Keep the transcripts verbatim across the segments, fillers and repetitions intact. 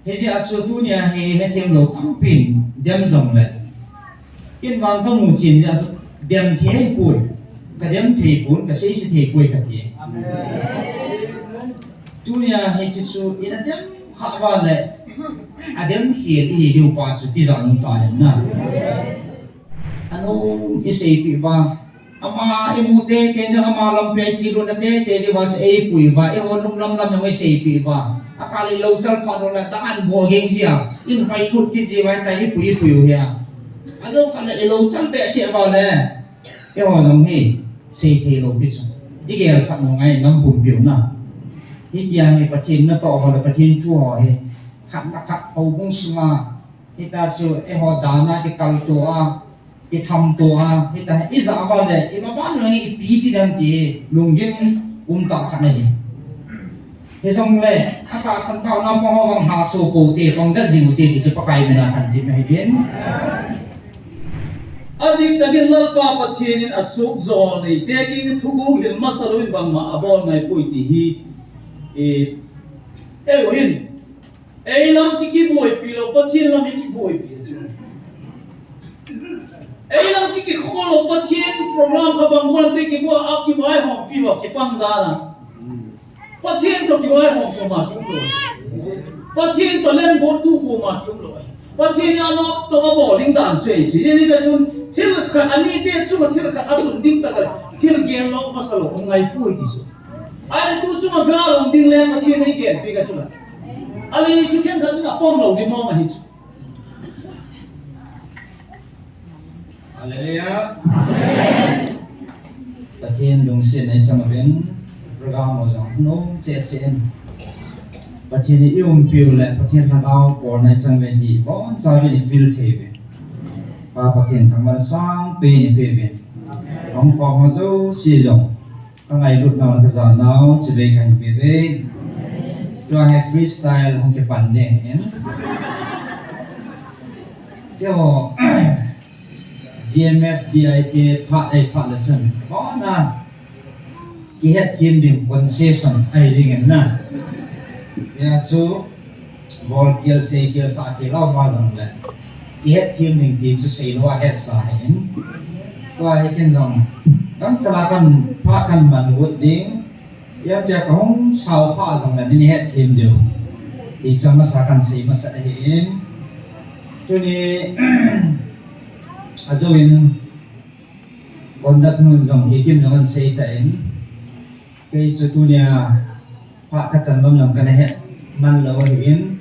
Hijeh a chu tunia hi hethem lou tampin dem jongle, in vang kamu chen jeh a chu dem thei poi, kadem thei pon, kaseise thei poi kati. Tunia hiche chu in adem kha uva le, adem khel ihi diu pa chu tijat um tahen na. Anom iseipeh uva, ama imu tete diu, ama lampi a iche lutna tete diu va chu eipui uva, eiho nung lamlam jong iseipeh uva. Akal ilou chal phat uva le, dan vo geng jia, in hoi lut kit ji uva, hitia ipui ipui u hia. Ajou khat le ilou chal behseh uva le, eiho jong hi seithei lou pi chu, igel phat u ngai nam pumpiu na. Hitia hi Pathen natoh ho le Pathen thu ho hi, khat le khat houbung sunga, hitia chu eiho dan a kikaltou a, kithamtou a, hitia ijah uva le imaban u hi ipi ti dem ti lunggim umtah khat ahi. Hijongle atahsan taona pang ho vang hahsa pou te, pang det jing u te ti chu Pakai mina kahin tim ahin. Adingtah in Lalpa Pathen in asuhjol neite kiang thuguhhil masa louvin bangma abol ngai poi ti hi, eh, eiho hin eilam kikiboipi lou, Pathen lam ikiboipi chu. Eilam kikikho lou, Pathen program kha bang bol te kibol a, kivaihompi uva kipang dan a, Pathen toh kivaihom koma kium lou. Pathen toh lenggottu koma kium lou. Pathen in anop toh abol ding dan chu ahi chu. Hijeh chun thil khat, amite chunga thil khat atun ding tah a thil gel lou masa lou ngai poi ti chu. Ahile tu chunga gal um ding le Pathen in eigelpi kha chu la, ahile chu khenkhat chun apom lou ding mong ahi chu. Hallelujah. Pathen lungsetna ichang uvin, program ho jong nom cheh cheh in, Pathen in eiumpiu le Pathen lhagao kolna ichang uve ti bonchauvin i feel thei uve. Pa Pathen thangvah sangpen ipeuvin, hung khom ho jouse jong kangailutnau le kajanau chibai kahin peuve. Tua hi freestyle hung kipan ding ahin. Keiho G M F D I te phat ei phat le chun, kona kihetthem ding concession ahi jingin na. Hijeh a chu bolkhel, seikhel, sahkhel aum a jongle, kihetthem ding ti chu seilou a hetsa ahin. Tua hi ken jong, kamchal a kan phat kan man got ding, itia kahung sao kha jongle, nei hetthem diu ti chu amasa kahin sei masat ahin. Tuni ajouvin, conductor nun jong, Kikim jong ahin sei tan, kei chu tunia phat kachan lamlam kana het man lou ahin.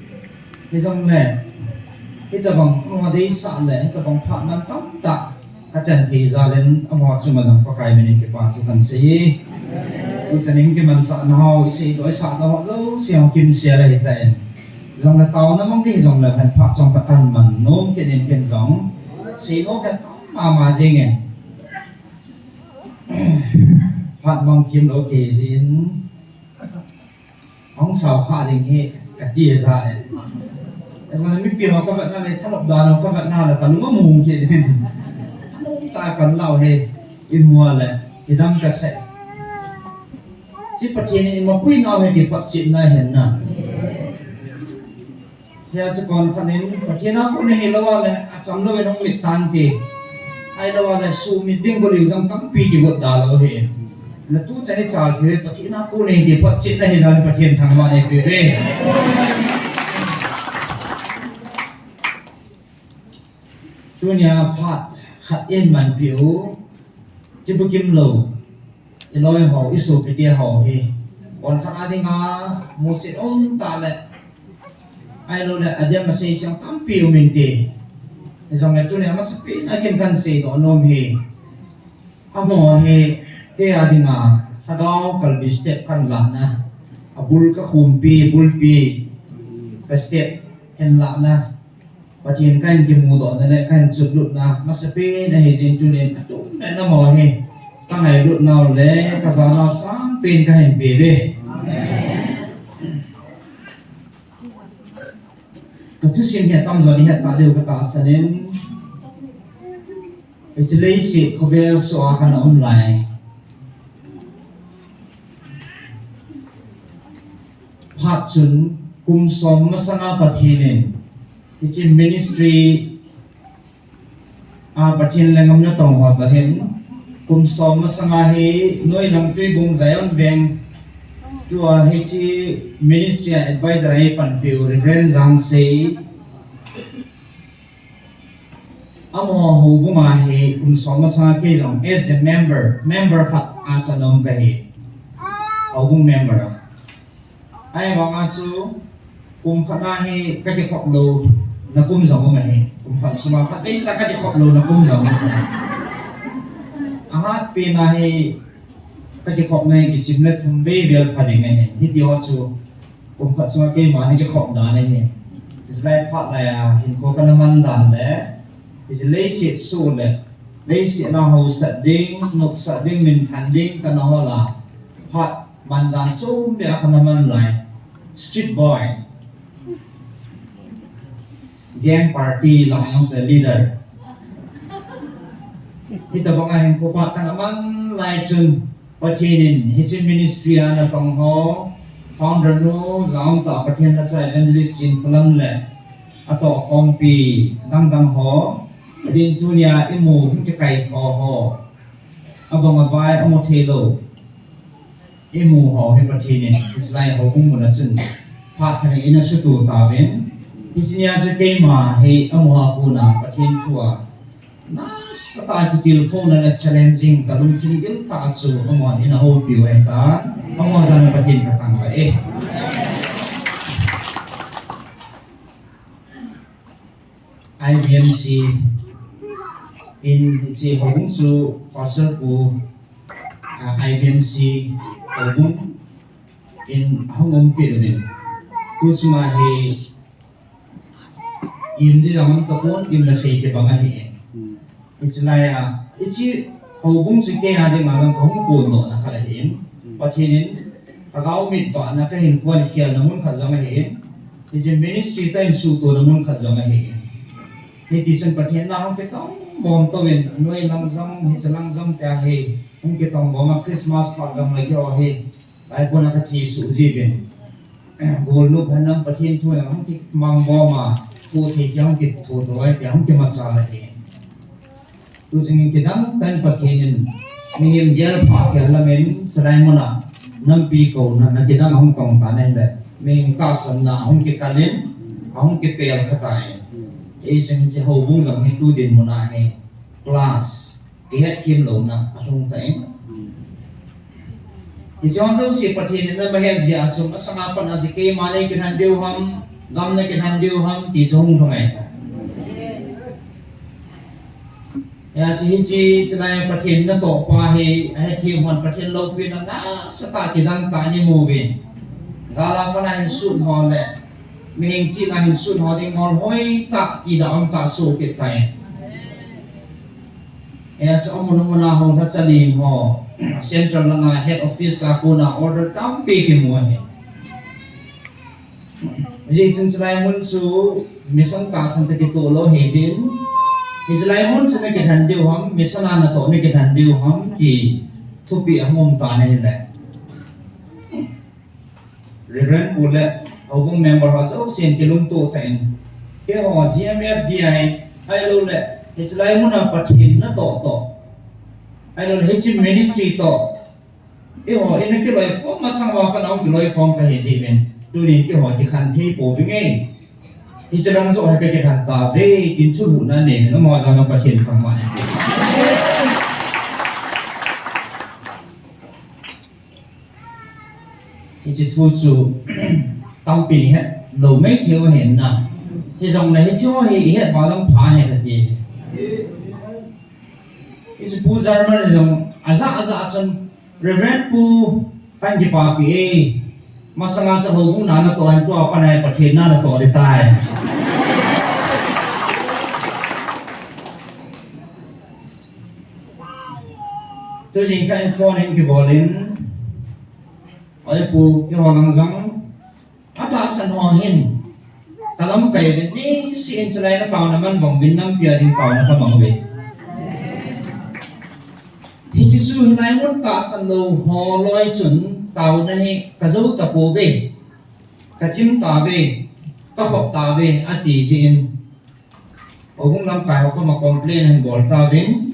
Hijongle, hitobang amaho deisah le hitobang phat man tamtah kachan thei jal in amaho chunga jong Pakai min in kipa thu kahin sei e. Tuchan in kimanchah nau, iseidoh isah nau jouse hung kimsel ahitan, jongle taona mang ding jongle, phat chomkhat kahin man nom kit in ken jong seinom kahin tam mama jingin. Phat mang thim lou kei jin, hung sao kha ding hi kati ahi jeh in. Ajeh mipi ho kavetna le, thanop dan ho kavetna le, kalung among kit in. Thanom tah a panla u hi imu le, kidam kasei. Hiche Pathen in eimapuinau hi kiphotchetna ahin na. Hijeh chun konkhat in Pathen a kon nahilou a le, achamlou in hung mit tante. Ahilou a le, sumit ding goliu jong tampi kigot da lou ahi. Hijeh chun tuchan ichal thei u hi Pathen a kon nahi ti photchetna ahi jeh in Pathen thangvah in eipeuve. Tunia phat khat eimanpiu, Tibukim lou, iloi ho, isopite ho hi, konkhat a dinga musit umtah le, ahilou le, adem asei seng tampi um inte. Hijongle tunia masapen a ken kahin seidoh nom hi, amaho hi kei a dinga lhagao kalbi step kahin lahna, abul kakhumpi, bulpi, ka step hin lahna, Pathen kahin kimudohna le kahin chutlutna masapen ahi jeh in tunin atum le namo hi kangailutnau le kajanau sangpen kahin peuve. Kathusim hi atamjo nahet tah diu katahsan in, hiche leiset khovel soh a kana um lai phat chun, Kum som masanga Pathen in hiche ministry a Pathen lenggam natong ho toh hin kum som masanga hi noilang Tuibung Zion Veng tua hiche ministry a advisor ahi panpiu Reverend Jangsei Amaho houbung a hi kum som masanga kei jong as a member, member khat a sa nom kahi. Houbung member. Ahivanga chu kum khat na hi kakikhop louna kum jong um ahi. Kum khat sunga khat vei cha kakikhop louna kum jong um ahi. Ahatpena hi kakikhopna hi kisim le thum vei vel pha ding ahi. Hiti ho chu kum khat sunga keima hi kikhop dan ahi. Hiche lai phat lai a hinkho kana man dan le hiche leiset soh le leiset na hausat ding, nopsat ding, minthang ding kana hol a phat man dan chom beh a kana man lai. Street boy. Gang party lang a um se leader. Hitabanga hinkho phat kana man lai chun Pathen in hiche ministry a natong ho founder nu Jaum ta Pathen lhacha evangelist Chinphalam le atoh khompi dangdang ho, din tunia imu hung kikaitho ho, abang abai amu theilou imu ho hi Pathen in hiche lai houbung muna chun phat khat in eina sutu tauvin, hiche nia chu keima hi amaho a kona Pathen thua nasatah a kitilkhouna le challenging kalungthim giltah a chu amahon eina houpiu ahitan, amaho jal a Pathen kathangvah e. I B M C in hiche houbung chu Pastor Pu, ah, I B M C houbung in ahung umpeh uvin. Tu chunga hi im ding jong um tapon, im nasei kibang ahi. Hiche lai a, hiche houbung chu kei a dinga jong kahung kondohna khat ahin. Pathen in lhagao mitbahna kahin khon khelna mun khat jong ahin. Hiche ministry toh hin suhtona mun khat jong ahin. Hitichun Pathen na hung kitong bom touvin, noi lang jong, hiche lang jong tia hi hung kitong bom a Christmas phat jong le keiho hi Lai pona kachesuh jiuvin. Golnop henlang Pathen thu henlang hung kimang bom a, thu thei tia hung kithoto ahi tia hung kimachal ahi. Tu jing in kidang tah in Pathen in mihem gel pha khel lamin, chulai muna nampi kouna na kidang ahung tong tan ahile, mihem tahsanna ahung kikal in, ahung kipel kha tan. Hijeh chun hiche houbung jong hi tu dinmun a hi class kihetthem louna alhung tan. Hiche ho jouse Pathen in ana mahet jeh a chu, masanga pat a chu keima nei kilhen diu ham, gam nei kilhen diu ham, ti chu hung lhung ahitai. Hijeh chun hiche, chulai Pathen natoh pa hi, ahetthem hon Pathen loupina nasatah kidang tah in imu uvin. Gal a pat a hin sun ho le, mihem chihna hin sun ho ding mol hoitah, kidah umtah soh kit tai. Hijeh chun amun amun a ho lhacha len ho, central langa head office a kona order tampi kimu ahi. Hijeh chun chulai mun chu mission tahsan toh kitoh lou hijeh in, hiche lai mun chu na kilhen diu ham, mission a natoh na kilhen diu ham ti thupeh ahung um tan ahile. Reverend Pu le houbung member ho jousen kilungto tah in, keiho G M F D I ahilou le, hiche lai mun a Pathen natoh toh, ahilou le hiche ministry toh, eiho ina kiloikhom masang uva pat a hung kiloikhom kahi jeh uvin, tunin keiho kikhen thei pouvinge. Hiche lang joh hi kakikhen tauve, tin thulhuhna nei uvin, amaho jal a Pathen thangvah in. Hiche thu chu tampi ihet lou maithei u ahi na. Hijongle hiche ho hi ihet uva jong pha ahi kati. Hiche Pu German jong ajah ajah chun, Reverend Pu, kahin kipapi e. Masanga chu houbung na natoh ahin, tua pat a hi Pathen na natoh ding tai. Tu jing kah in phone in kibol in, oi Pu, keiho lang jong atahsan ho hin kalamkai uvin, niseh in chulai na taona man bang uvin, nampi a ding taona kamang uve. Hiche chu hilai mun tahsan lou ho loi chun taona hi kajou tapouve. Ka chim tave, ka khop tave, ati jin. Houbung lamkai ho koma complain ahin bol tauvin,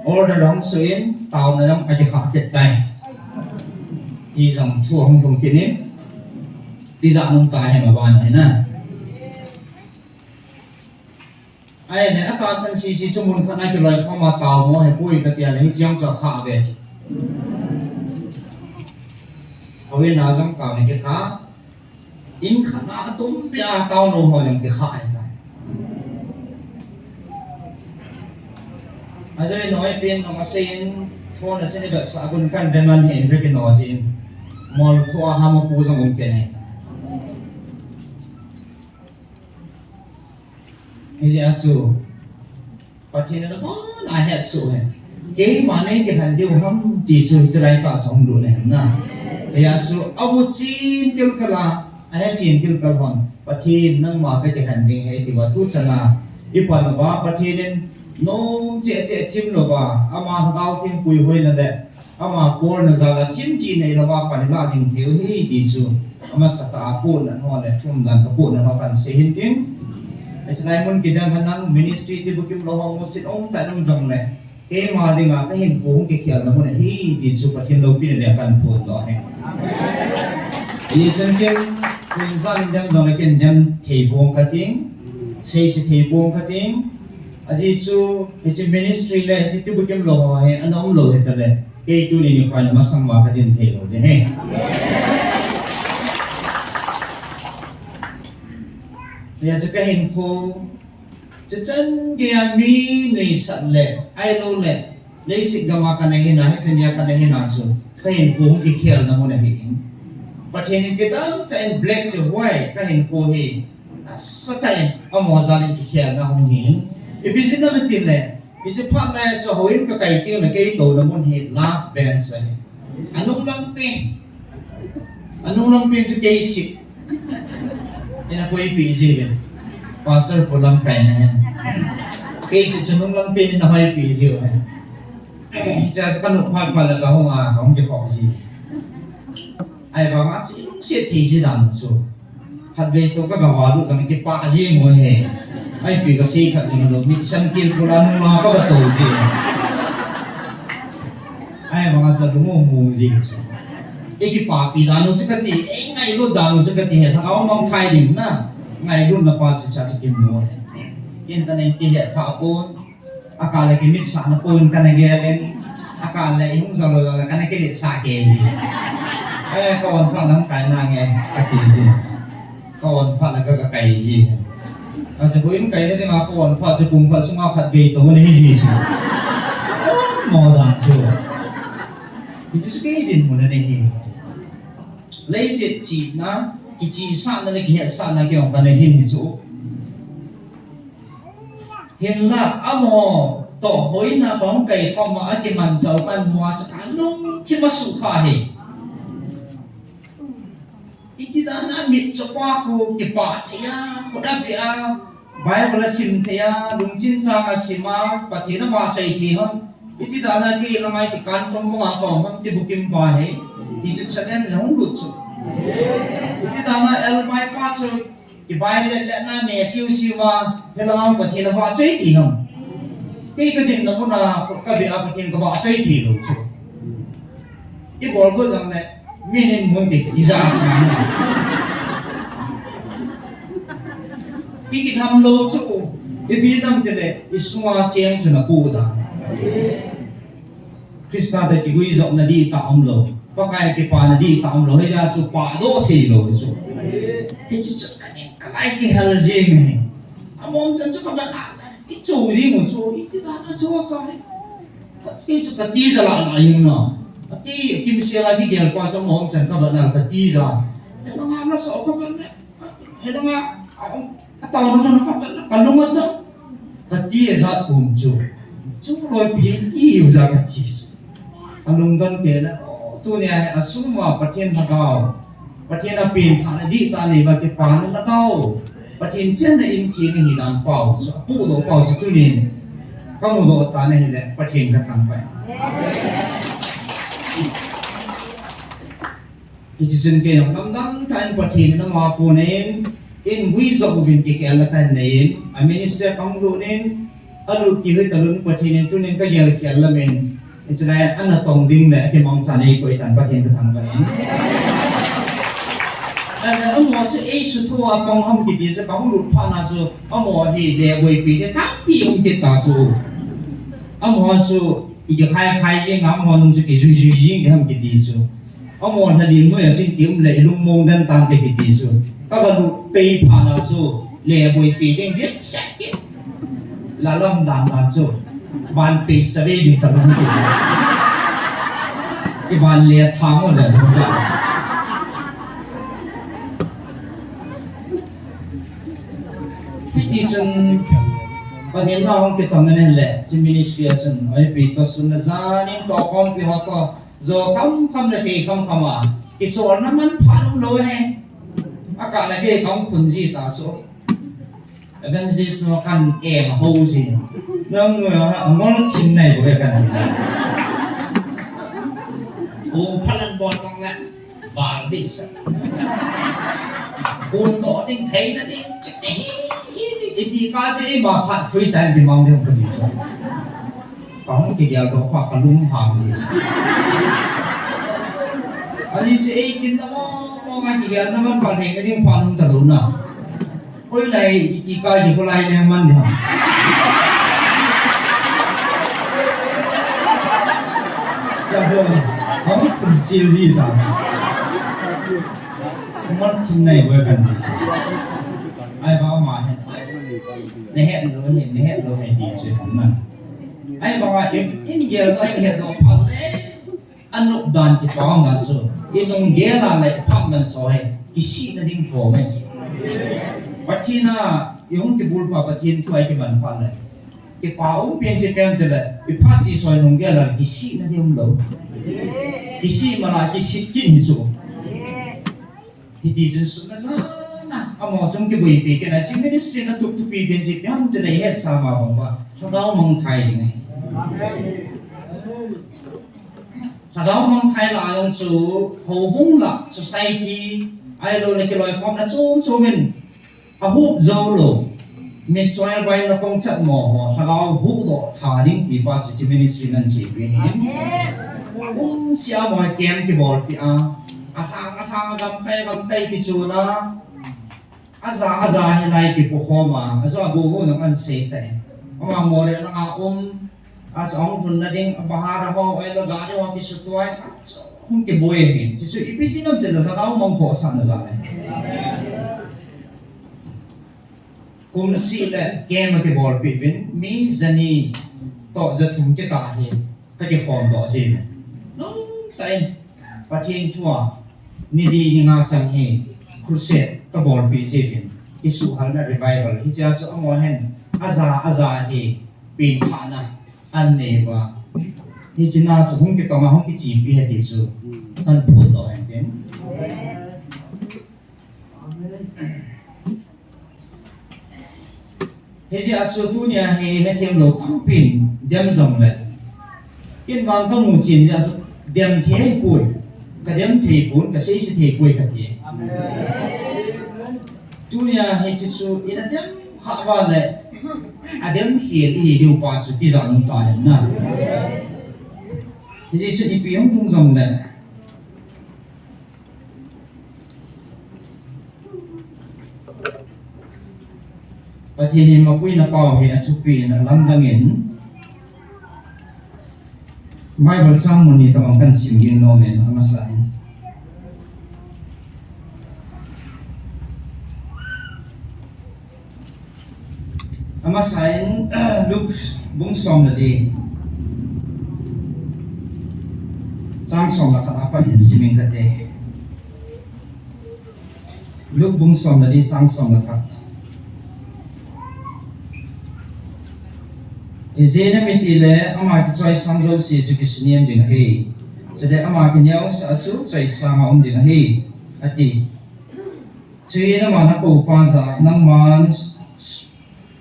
order ahung suh in, taona jong akikha kit tai. Ti jong thu ahung lhung kit in, tijat nom ta ahi maban ahi na. Ahile, atahsan sese chu mun khat a kiloi khom a tao mo ahipoi kati a le, hiche jong chu akha ve. Houin a jong tao hi kikha. In khat a atum beh a tao nom ho jong kikha ahitai. Ajoi noi pen jong asei in, phone a chun ivetsah gun kan ve man hi in ve kino jin. Mol thu a ham apu jong um kit ahitai. Hijeh a chu, Pathen in abon a ahet soh ahi. Keima nei kilhen diu ham ti chu hiche lai tah chu hung lut ahi na. Hijeh a chu, amu chen kilkel a, ahe chen kilkel hon, Pathen nangma kakilhen ding ahi atiuva, tuchan a ipan uva, Pathen in nom cheh cheh chim louva, ama Lhagao Theng puihoina le ama bolna jal a chim ti nei louva pan ilah jing thei u ahi ti chu, amasatah a pohna ho le thumdan ka pohna ho kan sei hin tin. Hiche lai mun kidang khat nang ministry tibukim lou ho musit um tah um jong le, keima dinga kahinkho hung kikhelna mun ahi ti chu Pathen loupina dia kan phondoh ahi. Hichun kin, kin jan in dem jong le kin dem thei pong kating, seise thei pong kating, ajeh chu hiche ministry le hiche tibukim lou ho hi ana um lou hita le, kei tuni nikho a masang uva kadin thei lou ding ahi. Hijeh chun kahinkho chu chan geiya mi nuisat le, ahilou le, leiset gam a kana hin a, hiche nia kana hin a chu, kahinkho hung kikhelna mun ahi in. Pathen in kidang tah in black to white kahinkho hi, nasatah in amaho jal in kikhelna hung hi in. Ipi jeh ham itile, hiche phat lai chu houin kakai teng le kei touna mun hi last bench ahi. Anung lampi. Anung lampi chu kei sit. Ina koipeh jiuvin. Pastor pu lamkaina hin. Kei sit chu nung lampi in ina hoipeh jiu ahi. Hiche chu kanop phat phat le kahung a, kahung kikhop ji. Ahivang a chu ilungset thei ji dan chu. Khatvei toh kagava lut jong kipah jeng u ahi. Ipi kasei khat jong lou, mit san kel pula nung a kagatou ji. Ahivang a chu lung u mong ji chu. Ikipapi dan u chu kati, ingailut dan u chu kati hi, lhagao mangthai ding na. Ngailutna pa chu cha chu kimu. Ken kanei kihet pha pon. Akah le kimitsahna pon kana gel in. Akah le ihung jao lou jong le kana kiletsah kei ji. Eh, ka-on phat lamkai nange, kati ji. Ka-on phat le ka, kakai ji. Achu houin kaina dinga ka-on phat chu kum khat sunga khatvei toh nahi ji chu. Mo dan chu. Hichu chu kei dinmun ahi. Leiset chihna, kichihsahna le kihetsahna kei jong kana hin hi chu. Hinla, amaho toh houin a kahung kai khom a, akimanchah u kamu a chu kalungthim asukha hi. Iti dan a mitchopa khu kipah thei a, khut abeh a, Bible asim thei a, lungchin sanga asim a, Pathen avahchoi thei ham. Iti dan a kei langa kikan khom bang a kaum ham ti bukim pa hi. Hichu challenge ahung lut chu. Iti dan a L Y pa chu Kibai let let na me siu siu a, helanga Pathen avahchoi thei ham. Kei kadinna mun a, kabeh a Pathen kavahchoi thei lou chu. Ibol got jong le, min in mun ti, ijat cha. Ki kitham lou chu, ipi ham tile, isunga cheng chu napu dan. Christa toh kiguijopna dihtah umlou. Pakai kipana dihtah umlou. Hijeh chun pahdoh theilou chu. Hichu chu kaning kalai kihal jing e. Amahon chan chu kavet a, ichu jing u chu, iti dan a chu cha e. Kati chu kati jal a na jing na. Kati, kimsel a kigel pa chu amahon chan kavet a kati jal. Helanga nasa kavet le. Helanga, a, ataona mun a ka, kalung adon. Kati ajat kum chu. Chu loipi ti u jat kati. Kalungdon pen a, o, tunia hi asung uva Pathen Lhagao. Pathen a pengthahna dihtah neiva kipana Lhagao. Pathen chenna in theng ahi dan pau chu, apuhdoh pau chu tunin. Kamudoh tan ahile, Pathen kathangvah e. Hiche chun kei jong lamdang tah in Pathen in ama konin, in gui jong uvin kikhel na kahin nei in, a ministry a kahung lut in, alut kihui talun Pathen in tunin kagel khel lamin, hiche lai a natong ding le akimangchan eikoi tan Pathen kathangvah in. Amaho chu eisuthou a pang ham kiti chu kahung lut phat na chu, amaho hi lehboipi te tampi um kit ta chu. Amaho chu ikikhai khai jeng a, amaho nung chu kijui jui jeng ding ham kiti chu. Amaho lhalim noi a chun kium le ilungmong den tante kiti chu. Kagalut pei phat na chu lehboipi ding dimset kit. Lalam dan dan chu. Van pei chavei ding talou kiti. Kivan le thang le. Hiti chun Pathen thua hung kitong in ahile, hiche ministry a chun, oi pi to sun na janin to khompi ho to, jo kham kham le thei kham kham a, kicholna manpha umlou ahi. Akah le kei kahung khun ji ta chu. Evangelist nu kan eng ho ji. Nang nu a ngol chin nai bou kan ji. Ong phalan bol tong le. Bang ding sa. Kun to ding thei na ding. Chit hi, hi, hi, iti ka se, eh, ma phat free time kimang ding ka ti sa. Kahung kigel doh pa kalung hang ji sa. Ani se, eh, kin na mo, mo nga kigel na man pa thei na ding pa nung talou na. Hoilai iti ka ji, hoilai leng man ding ham. Cha jo, hung phun chil ji ta. Hung man chin nai bou kan ji. Ahivang ama hin. Nahet lou hin, nahet lou hin ti chu na. Ahivang a in, in gel doh, in het doh phat le. Anop dan kipah dan chu, inung gel a le iphat man soi, kisihna ding khom e. Pathen a, ihung kibulpha Pathen thu a ikiman phat le. Kipa um pen chi pen te le, iphat chi soi nung gel a le, kisihna ding umlou. Kisih mala, kisit kin hi chu. Hiti chun sun na jana, amaho chung kiboipi kit na, hiche ministry na tup tupi pen chi pen te le, ihet sa ma bang ba, lhagao mangthai ding e. Lhagao mangthai la jong chu, houbung la, society, ahilou le kiloikhomna chom chom in, ahup jou lou, mitchoi abaina kong chat mo ho, lhagao huhdoh tha ding ti pa chu hiche ministry nan chepi hin. Kum sia mo camp kibolpi a, alhang alhang a gamkai gamkai kichun a, aja aja hilai kipu khom a, ajo abu hu jong an sei tai. Ama Moreh langa um, Achu ahung lhunna ding, abahar a ho, ahilou gari ho kisutuai, achu hung kiboi ahi. Chuchu ipi jeh ham tilou, lhagao mangkhohsahna jal ahi. Kum seh le camp akibolpeh uvin, mi jani toh jathum kikah hi, kakikhom doh jin. Nomtah in, Pathen thua, ni li ni nga chang hi, crusade kabolpeh jeh uvin, kisuhhalna revival, hichea chu amaho hin, aja, aja hi, penthahna, An neiva. Hiche na chu hung kitong a, hung kichepi ahi ti chu. Kan phondoh hen tin. Hijeh a chu tunia hi hethem lou tampin dem jongle. Ken vang kamu chen jeh a chu dem thei poi. Kadem thei pon, kaseise thei poi kati. Tunia hiche chu ina dem kha uva le, adem khel ihi diu pa chu tijat um tahen na. Hiche chu ipi hung hung jongle, Pathen in mapuina pau hi athupi in alamdang in, Bible chang mun ni tobang kan sim gin nom in, amasa in. Amasa in, Luke bung som le li, chang som le khat apat hin sim ing kate. Luke bung som le li chang som le khat. Ijeh inem itile ama kichoisang jouse chu kisuniam ding ahi. Chule ama kineosah chu choisang a um ding ahi, ati. Chuin ama nakoupa jah a nangman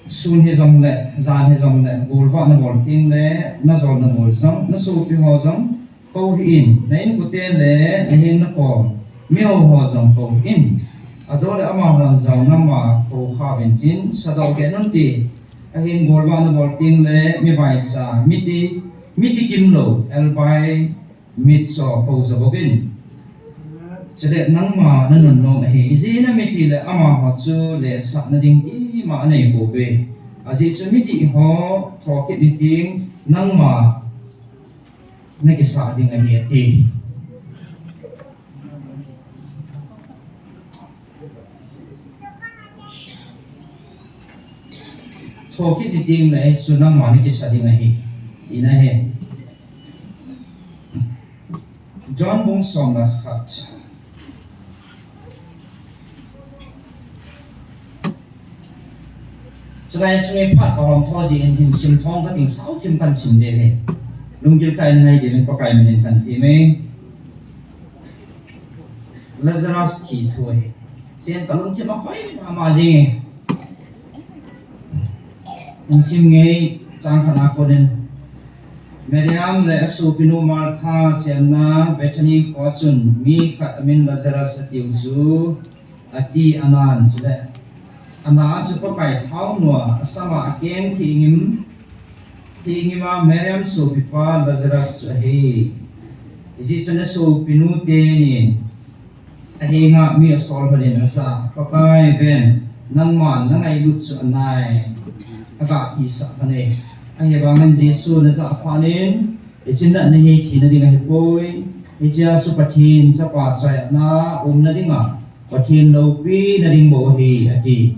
sun hijongle, jan hijongle, golvah nabol tengle, najol nabol jong, nasopi ho jong, Kou hih in, na inkote le naheng nakom, miho ho jong kou in, ajole amahon jong nangma kou kha uvin tin, sadoh kei un ti. Ahin golvah nabol teng le mi vaicha, mi ti, mi ti kimlou, elbai, mitcho kou ja bouvin. Chule nangma nanun nom ahi, ijeh inem itile amaho chu lehsah nading ima anei pouve. Ajeh chu midih ho thokit ni teng nangma nakisah ding ahi ati. Thokit ni teng le chu nangma nakisah ding ahi. Ina he. John bung som le khat. Chulai sung hi phat kahom tho jeh in hin sim thong kating, sao thim kahin sim ding ahi. Lunggil tah in ngai diuvin Pakai minin kahin thum e. Lazarus thi thu ahi. Chen kalungthim a hoi mama jing e. Hin sim nge, chang khat na konin. Mariam le asopinu Martha chenna Bethany khoa chun mi khat amin Lazarus atiu chu ati anan chule. Ana a chu Pakai thaonua asama akeng thingim, thingima Mariam sopipa Lazarus chu ahi. Hijeh chun asopinu tenin ahenga mi asol lhonin ajah a, Pakai ven, nangman nangailut chu anai, aga tisah lhon e. Ahivangin Jesun ajah phat in, hiche natna hi thina ding ahipoi, hichea chu Pathen chapa chaina umna dinga Pathen loupina ding bou ahi, ati.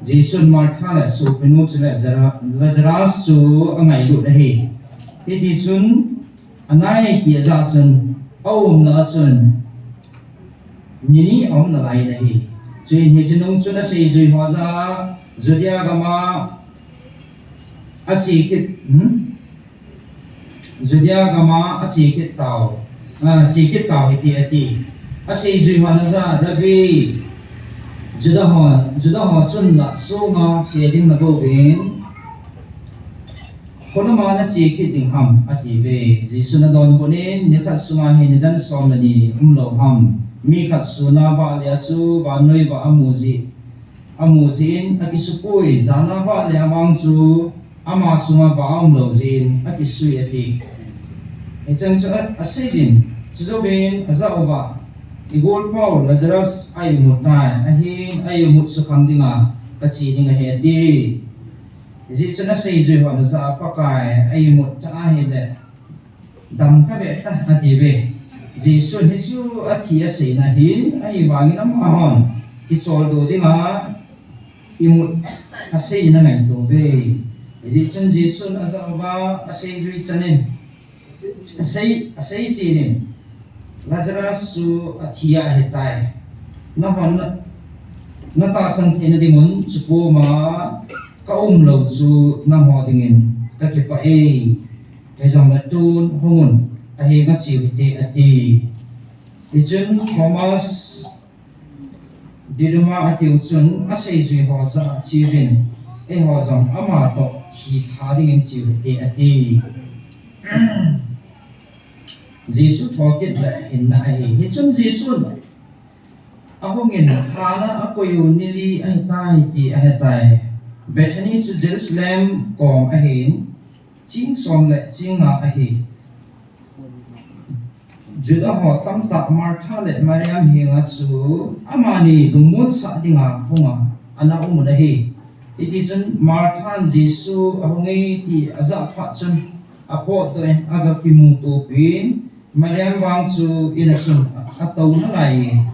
Jesun Martha le asopinu chule Lazara-, Lazarus chu angailut ahi. Hitichun, anai ti ajah chun, aumna a chun, ni ni aum nalai in ahi. Chuin hiche nung chun aseijui ho jah a, Judea gama ache kit, hmm? Judea gama ache kit tau, ah, che kit tau hite ati. Aseijui hon ajah a, Rabbi, Juda ho, Juda ho chun la sunga se ding nabol uvin, kholama nache kit ding ham, atiuve. Jesun adonbut in, nikhat sunga hi nidan som le ni umlou ham? Mi khat suna vahle a chu vannoi vah amu jeh, amu jeh in akisupoi, jana vahle a vang chu ama sunga vah aumlou jeh in akisui ati. Hichan chu a, aseijin, chujouvin ajah uva, igolpau Lazarus a imut tai, ahin a imut sukhang dinga kache ding ahi ati. Hijeh chun aseijui hon ajah a, Pakai, a imut ta ahile, dam tave ta, atiuve. Jesun hichu athi aseina hin, ahivangin amahon kicholdo dinga imut aseina angaito uve. Hijeh chun Jesun ajah uva, aseijui chanin, asei, aseichen in, Lazarus chu athi ahitai. Nahon na, natahsan theina dingun chukoma kaumlou chu nangho dingin kakipah e. Hijongle tun hungun, ahenga cheu hite, ati. Hichun Thomas Didymus atiu chun aseijui ho jah a cheuvin, eiho jong amatoh thitha dingin cheu hite, ati. Jesu thokit le hinna ahi. Hichun Jesun ahungin, hana akoiyu ni li ahitai ti ahetai. Bethany chu Jerusalem kom ahin, ching som le ching nga ahi. Juda ho tamtah Martha le Mariam henga chu amani lungmonsah dinga hunga ana umun ahi. Hitichun Marthan Jesu ahunge ti ajah phat chun apotdoh in aga kimutopin, Mariam vang chu in a chun atou nalaiye.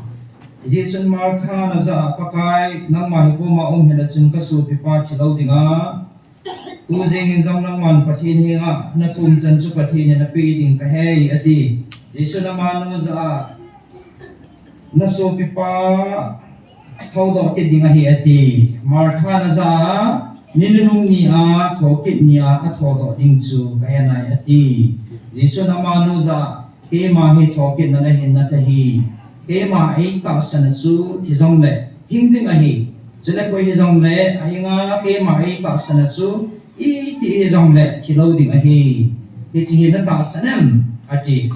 Jesun Marthan ajah a, Pakai, nangma hi koma um hile chun kasopipa thilou dinga, tujingin jong nangman Pathen henga nathum chan chu Pathen in napeh ding kahei, ati. Jesun amanu jah a, nasopipa thoudoh kit ding ahi, ati. Marthan ajah a, ni nunung nia thokit nia athodoh ding chu kahe nai, ati. Jesun amanu jah a, keima hi thokitna le hinna kahi. Keima eitahsan a chu thi jongle hing ding ahi. Chule koi hijongle ahinga keima eitahsan a chu iti hijongle thilou ding ahi. Hiche hi natahsan em? ati.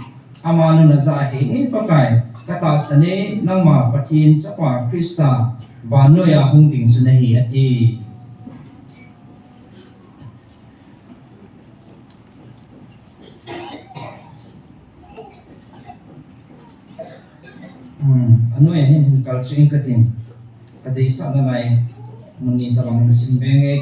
Amanun ajah a, Henge Pakai, Ka tahsan e, nangma Pathen Chapa Christa vannoiya hung ding chu nahi, ati. Hmm, anoiya hin kalsuh inge katin. Ka deisah nalai mun ni tabang hin sim beng e.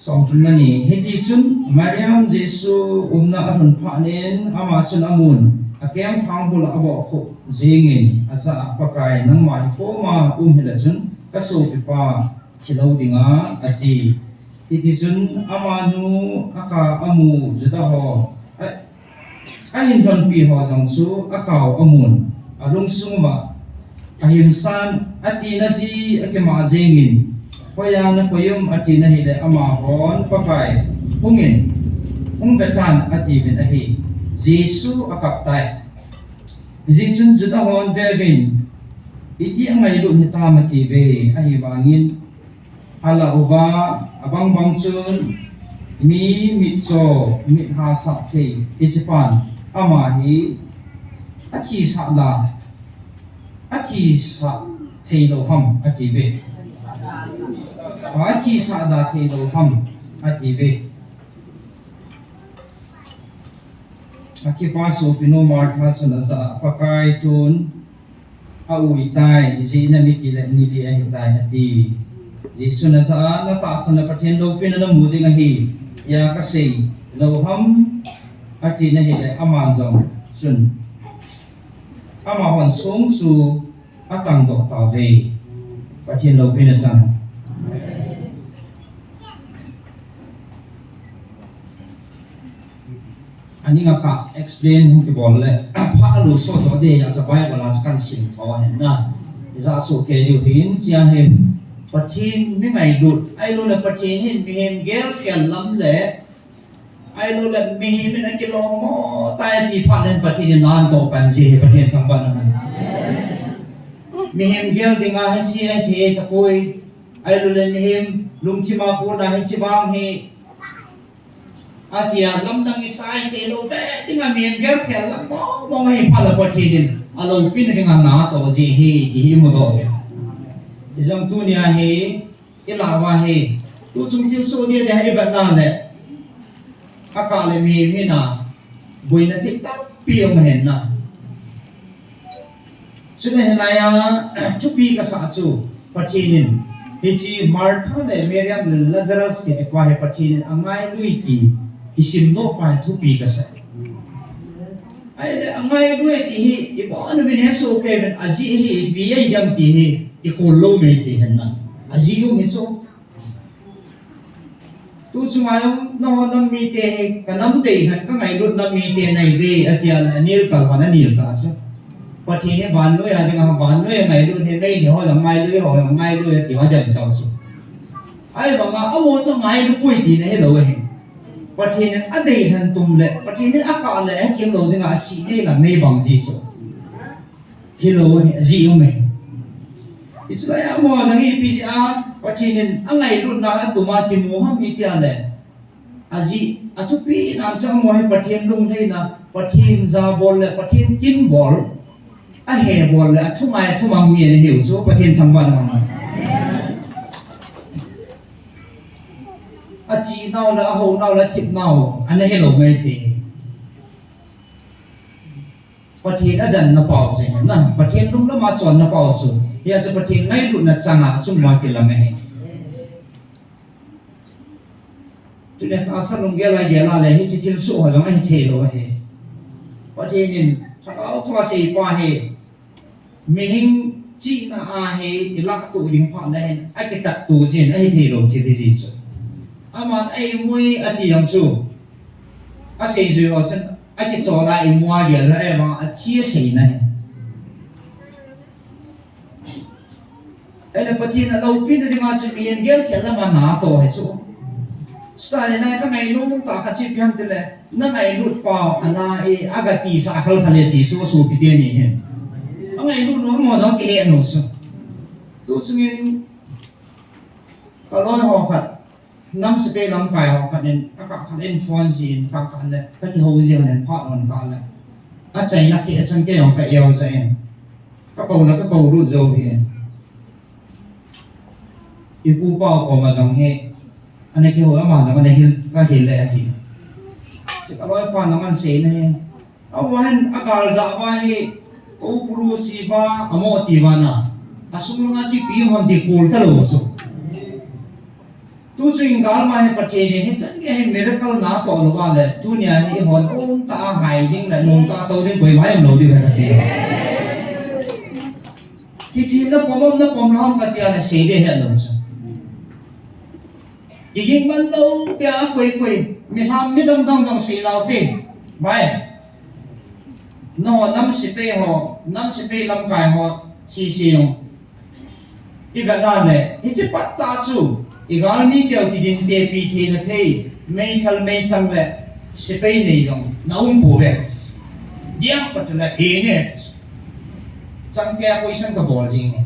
Somthum le ni. Hiti chun Mariam Jesu umna alhun phat in ama chun amun, akeng phang bula avohkhup jingin, ajah a, Pakai, nangma hi koma um hile chun kasopipa thilou dinga, ati. Hiti chun amanu aka amu Juda ho, a, ahin lhonpi ho jong chu akao amun, alungsung uva ahimsan, atina ji akimah jingin, hoiya nakoi um, atina hile amahon, Pakai, hungin, hung vetan, atiuvin ahi. Jesu akap tai. Hijeh chun Juda hon, veuvin, iti angailut hitam, atiuve. Ahivangin alah uva, abang bang chun mi mitcho, mit hahsat thei, hichepan ama hi athisah la, athisah theilou ham, atiuve. Athisah la theilou ham, atiuve. Athipa sopinu Martha chun ajah a, Pakai, tun aui tai, ijeh inem itile nili ahitai, ati. Jesun ajah a, natahsan a Pathen loupina namu ding ahi, tia kasei lou ham, atina hile aman jong chun amahon song chu akangdoh tauve. Pathen loupina chang. Aning a ka explain hung kibol le, phat alu sodoh ding ahi, Bible a chu kahin sim tho ahin na. Ijat soh kei diu hin, hiche hi Pathen mi ngailut, ahiloule Pathen hin mihem gelkhel lam le, ahiloule mihem in akilom mo tai ti phat le Pathen in natoh pan ji hi, Pathen thangvah in um hen. Mihem gel dinga hiche ahi thei tapoi. Ahiloule mihem lungthim a kona hiche vang hi, atia lamdang isah theilou be dinga mihem gelkhel lam mong mong hi phat le Pathen in aloupina dinga natoh ji hi, ti hi imudoh uve. Ijong tunia hi, ilah uva hi, tuchung thilsoh dia dia ivetna le, akah le mihem hina, boina thei tampi um ahin na. Chule hilai a, thupi kasah chu, Pathen in, hiche Martha le Mariam le Lazarus kiti pa hi Pathen in angailui ti, isimdoh pa hi thupi kasah. Ahile angailui ti hi, ibon uvin hesoh kei uvin, ajeh hi ipi ahi dem ti hi, ikhol lou mei thei ahin na. Ajeh um hi chu. Tuchunga jong, nangho nam mite hi, kanam deilhen kangailut nam mite nahiuve, atia le anel kal hon anel tah chu. Pathen hi vannoi a dinga, vannoi a ngailut hi, meilhei ho jong ngailui, ho jong ngailui, ati ho dem tah chu. Ahivanga, amaho chu ngailupoi tina hilou ahi. Pathen in adeilhen tum le, Pathen in akah le, athim lou dinga, asih ding le, mei bang ji chu. Hilou, ajeh um e. Israel amaho jong hi ipi jeh a Pathen in angailutna atum a kimu ham itia le, ajeh athupi nan chu amaho hi Pathen lunglhaina, Pathen jabol le Pathen kinbol, ahebol le athungai athumang mi ana hiu chu Pathen thangvah in um hen. Achehnau le ahounau le athipnau ana hilou maithei. Pathen ajanna pau chu, na, Pathen lunglam a chonna pau chu, hia chu Pathen ngailutna chang a achung uva kilang ahi. Tuni tahsa lunggel a gel a le hiche thilsoh ho jong ahi theilou ahi. Pathen in Lhagao Thua seipa hi, mihem chihna a hi ilahtoh ding phat le hin, akitatto jin ahi theilou thil hi ji chu. Aman eimui ati jong chu, aseijui ho chun, akichol a imu a gel le, ahivang athi aseina ahi. Ahile Pathen aloupina dinga chu mihem gelkhel lam a natoh ahi chu. Stalin a kangainom tah khat chu ipi ham tile, nangailut pau ana e, agatisah khalkhal e ti chu asopi teni hin. Angailut nom mo dang kihe nom chu. Tuchungin, kaloi ho khat, nam sepai lamkai ho khat in, akah khat in phone jin, kah khat le, kakihou jin, phat on kah le. Achaina kit a chun kei jong ka eo jeh in, Ka kou la ka kou lut jou hi. I pu pa u koma jong hi. Ana kihou ama jong ana hil ka hil le ati. Sik aloi pa na man sei na hi. Awa hin agal ja ba hi. Kou puru si ba amo ti ba na. Asung langa chi pi hon ti kul ta lo so. Tu chu in gal ma hi Pathen in hichan gei hi miracle na toh lou va le, tunia hi i hon um ta a ngai ding le, nung ta to ding koi mai um lou ding ve kati. Hichi na pom um na pom lou kati a na sei de he lou chu. Kiging man lou pia a koi koi, mi ham mi dang dang jong sei lou te. Mai. No, nam sepai ho, nam sepai lamkai ho, si si jong. I vet na le, hichi pat ta chu, i galmi teu kidin tepi thei na thei, meithal meichang le, sepai nei jong, na um pou ve. Diang pat la he nge. Chang kei a question ka bol jing e.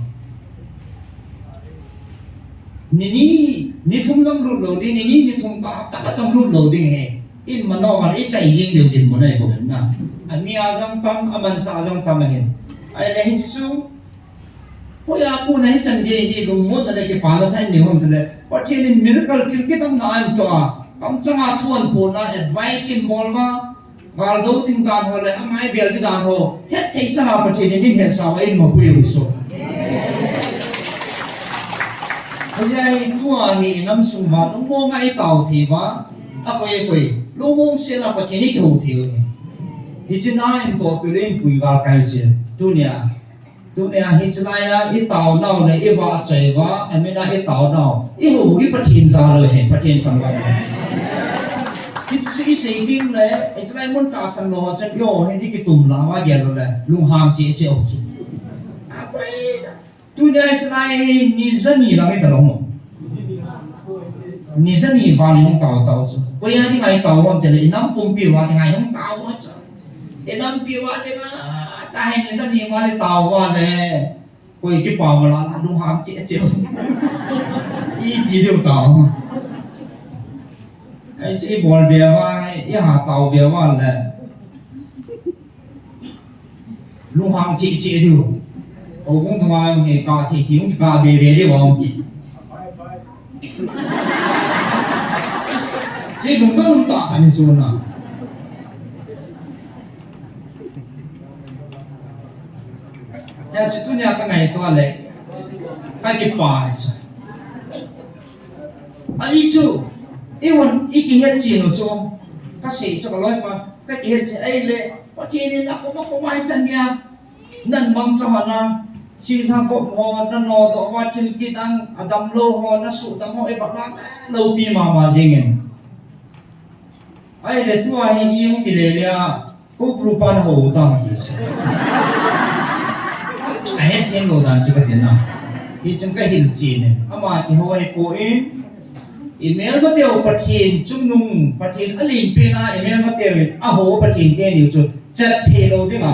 Ni ni, ni thum lam lut lou ding, ni ni, ni thum pa, ta khat lam lut lou ding he. In mano man, i chai jing deu din mo nai bol na. Ani a jong tam, aman sa a jong tam ahin. Ai le hichi chu, Hoiya kona hichan gei hi lungmonna le kipana thain nei hon tile. Pathen in miracle thil kitamna ahin toh a. Kamchanga thu ahin phon a, advice ahin bol uva. Gal do ding dan ho le, amai bel ding dan ho. Hetthei changa Pathen in ahin hetsah uva, ahin mapui u hi so. Ajeh chu tua hi i nam sung uva, lungmong a i tao thei uva. Akoi akoi. Lungmong sel a Pathen i kihou thei u hi. Hichi na in toh pil in pui gal kai u sel. Tunia. Tunia hichi lai a i taonau le i vahchoi uva, amin a i taonau, i hou hi Pathen jal u ahi, Pathen thangvah u. Hichi chu i sei ding le, hichi lai mun tahsan lou chun, i hou hin i kitum la uva gel u le, lunghang cheh cheh u chu. Akoi, tunia hichi lai hi ni ja ni lang i ta lou mo. Ni ja ni val i hung tao tao chu. Koi a dinga i tao ham tile, i nam pumpi uva dinga i hung tao uva chu. I nampi uva dinga, tahi ni ja ni val i tao uva le. Koi kipa mo la, la lunghang cheh cheh u. I ti diu tao. Ai chi bol be uva, i ha tao be uva le. Lunghang cheh cheh diu. O kung tama hi ka thi thi, ka be be diu a ki. Chi lungdon ta ani suna. Ya, si tunia ka ngaito le. Ka kipa hi sa. Ahi chu, i hon, i kihet chin u chu. Ka sei chu ka loi pa, ka kihet chin ahile, Pathen in akom akom a hichan gei a. Nan mangcha hon a, silhang kop ho, na nodoh uva thil kidang, adamlou ho, na suhdam ho, i vet na, loupi mama jing in. Ahile tua hi i hung kile le a, Kou prupa na hou tam ti chu. Ahet them lou dan chu ka ti na. Hichun ka hil chin e. Ama kihou ahi poi. I melmateu Pathen chungnung, Pathen alenpen a i melmateu in ahou Pathen teni u chu chat thei lou dinga.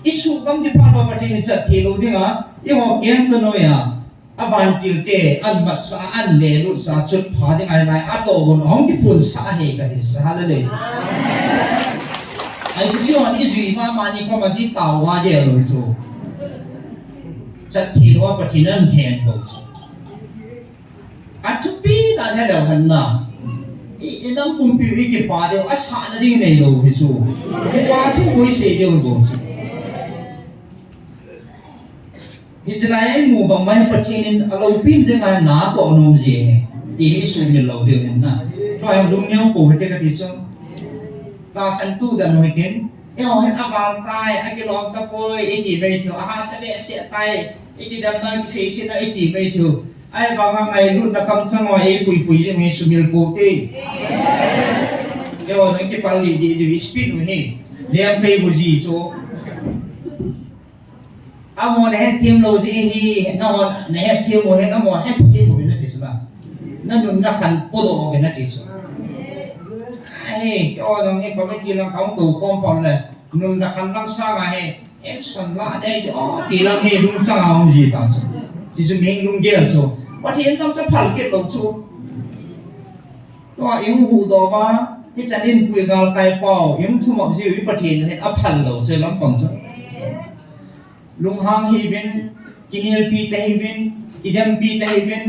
I suhgam ding phat uva Pathen in chat thei lou dinga. I hou keng to noi a. A vantil te, an matsah, an lelut sah, chutpha ding ahi lai, atoh gon, ahung kiphun sah ahi kati sa, hallelujah. Ahi chu chu, i jui mama ni koma ji tao va de lo chu. Chat thei lou a Pathen in ahin hen bou chu. Athupi dan he leu hen na. I, i nam pumpi u i kipa diu, asahna ding nei lou hi chu. Kipa thu boi sei diu bou chu. Hiche lai a i mu bang mai Pathen in aloupina dinga na toh nom ji ahi. Ti hi sumil lou diu ahi na. Tua hi lungneo pou hite kati chu. Tahsan tu dan u hitin. Eiho hin aval tai, akilom tapoi, iti mai thei u. Ahahsa behseh tai, ikidemna, ikiseisetna, iti mai thei u. Ahivanga ngailutna kamchang uva eipui pui jing u hi sumil pou te. Eiho jong kipal lih dih jiu hi speed u hi. Lem pei bu ji chu. Amaho nahet them lou jeh hi, nahon nahet them u hin, amaho het them uvin nati chu la. Nanun nakhan podoh uvin nati chu. Ahi, keiho jong hi committee lang kahung tou khom khom le, nun nakhan lang sanga hi, action la dei dei, o, ti lang hi lungchang a um ji ta chu. Ti chu mihem lunggel chu. Pathen jong chu phal kit lou chu. Tua i hung huhdoh uva, hichan in pui galkai pau, i hung thumop jiu hi Pathen hin aphal lou chu lampang chu. Lunghang hih uvin, kinelpi tahih uvin, kidempi tahih uvin,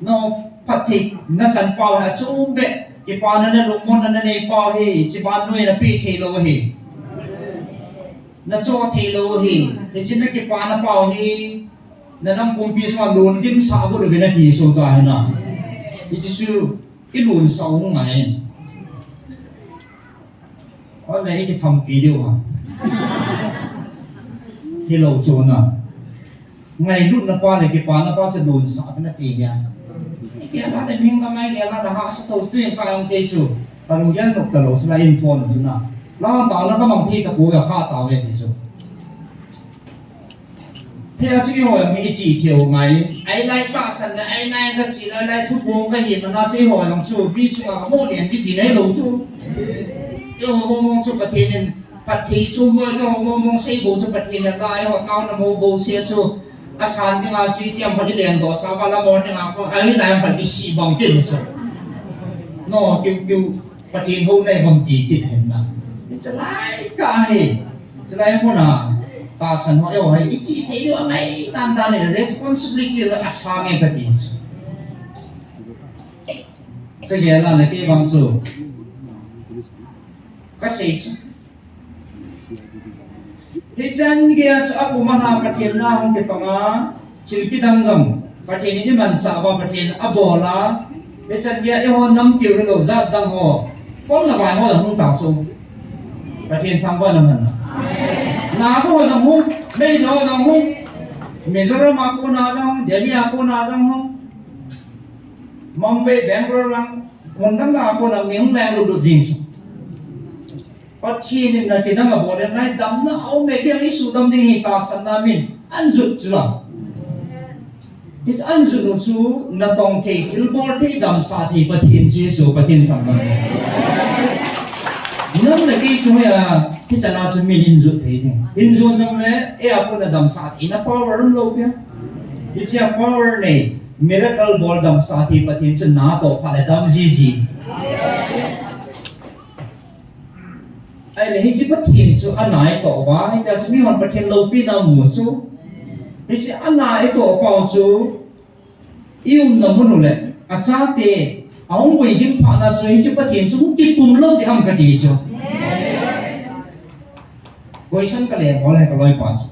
no, phattheina chan pau hi achom beh, kipana le lungmonna nanei pau hi, hiche vannoi a napeh thei lou ahi. Nachoh thei lou ahi, hiche nakipana pau hi, nanam pumpi sunga lungdim sah got uvin ati chu tua hi na. Hiche chu, ilungsa u ngai. Ole, ikithampi diu ham. Hilou chu na. Ngailutna pa le kipana pa chu lungsa uvin ati hia. Igel a le mihing lamai gel a le hahsa thou chu tuin ka ong kei chu. Ka lunggel nop talou chu la in phone chu na. Lang taona kamang thei tapoi, akha tauve ti chu. Thei a chu eiho jong hi iche thei u ngai. Ahi lai tahsan le, ahi lai kache lai lai thuphong kahi mana chu eiho jong chu, mi chunga kamoh lien ding tina hilou chu. Eiho mong mong chu Pathen in phatthei chom boi, eiho mong mong sei bou chu Pathen in la, eiho taona mo bou se chu. Asan dinga chu itiam phat ilen doh sa va la mo dinga ko, ahi lai phat kisih bang kit chu. No, kiu kiu. Pathen houna ibang ti kit hen na. Hiche lai kah hi. Hiche lai muna. Tahsan ho eiho hi. Iche thei diu angai tan tan hi responsibility la asang e kati chu. Kagel a na kei vang chu. Kasei chu. Hichan gei a chu apum a na Pathen na hung kitong a, thil kidang jong Pathen in imansah uva Pathen in abol a, hichan gei a eiho nam keu hilou jat dang ho, khol na vai ho jong hung ta chu. Pathen thangvah in umhen. Naga ho jong hung, Meitei ho jong hung, Mizoram a kona jong hung, Delhi a kona jong hung, Mumbai, Bangalore lang, mun dang dang a kona mi hung lenglut lut jing chu. Pathen in na kidang abol in, nai damna aume, kei jong isudam ding ahi tahsan na min, ahin jot chu la. Hiche ahin jot u chu, natong thei, thilbol thei, damsah thei, Pathen chu, Pathen thangvah. Nang le kei chu hoiya, hichan a chu min in jot thei ding. In jot jong le, eia kona damsah theina power um lou pia. Hiche a power nei, miracle bol damsah thei Pathen chu natoh phat le dam jiji. Ahile hiche Pathen chu ana itoh uva, hitia chu mihon Pathen loupina mu chu. Hiche ana itoh pau chu, i umna mun u le, achate, ahung guigim phat na chu, hiche Pathen chu hung kikum lou ding ham kati chu. Question ka le bol e ka loipa chu.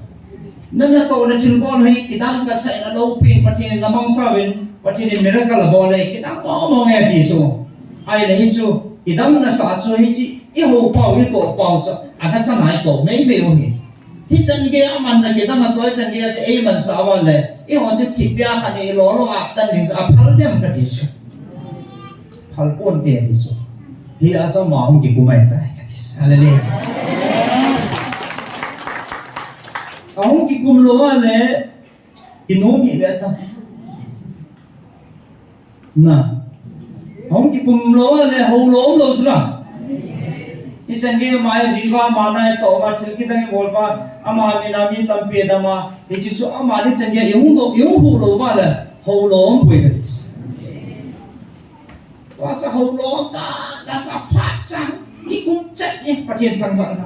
Na natohna thilbol hi kidang kasah in aloupin Pathen in namangcha uvin, Pathen in miracle abol e kidang mong mong e ti chu. Ahile hichu, kidang nasah chu hiche, ihou pau, itoh pau chu, alhacha a itoh mei mei u hi. Hichan gei a aman na kidang atoh, hichan gei a chu eimansah uva le, eiho chu thipbeh a khat hi ilo lo a tan ding chu aphal dem kati chu. Phal ponte ti chu. Hia chu ama hung kikum ahitai kati. Hallelujah. Ahung kikum lou a le, inom hi ve ta. Na. Ahung kikum lou a le, hou lom lou chu la. Hichan gei ama ijui uva, ama na itoh uva, thil kidang ibol uva, ama min a mi tampi adam a, hiche chu ama hichan gei ihung doh, ihung huh lou uva le, hou lom poi kati. Tua chu hou lom ta, tua chu phat chang, kikum chet e, Pathen thangvah.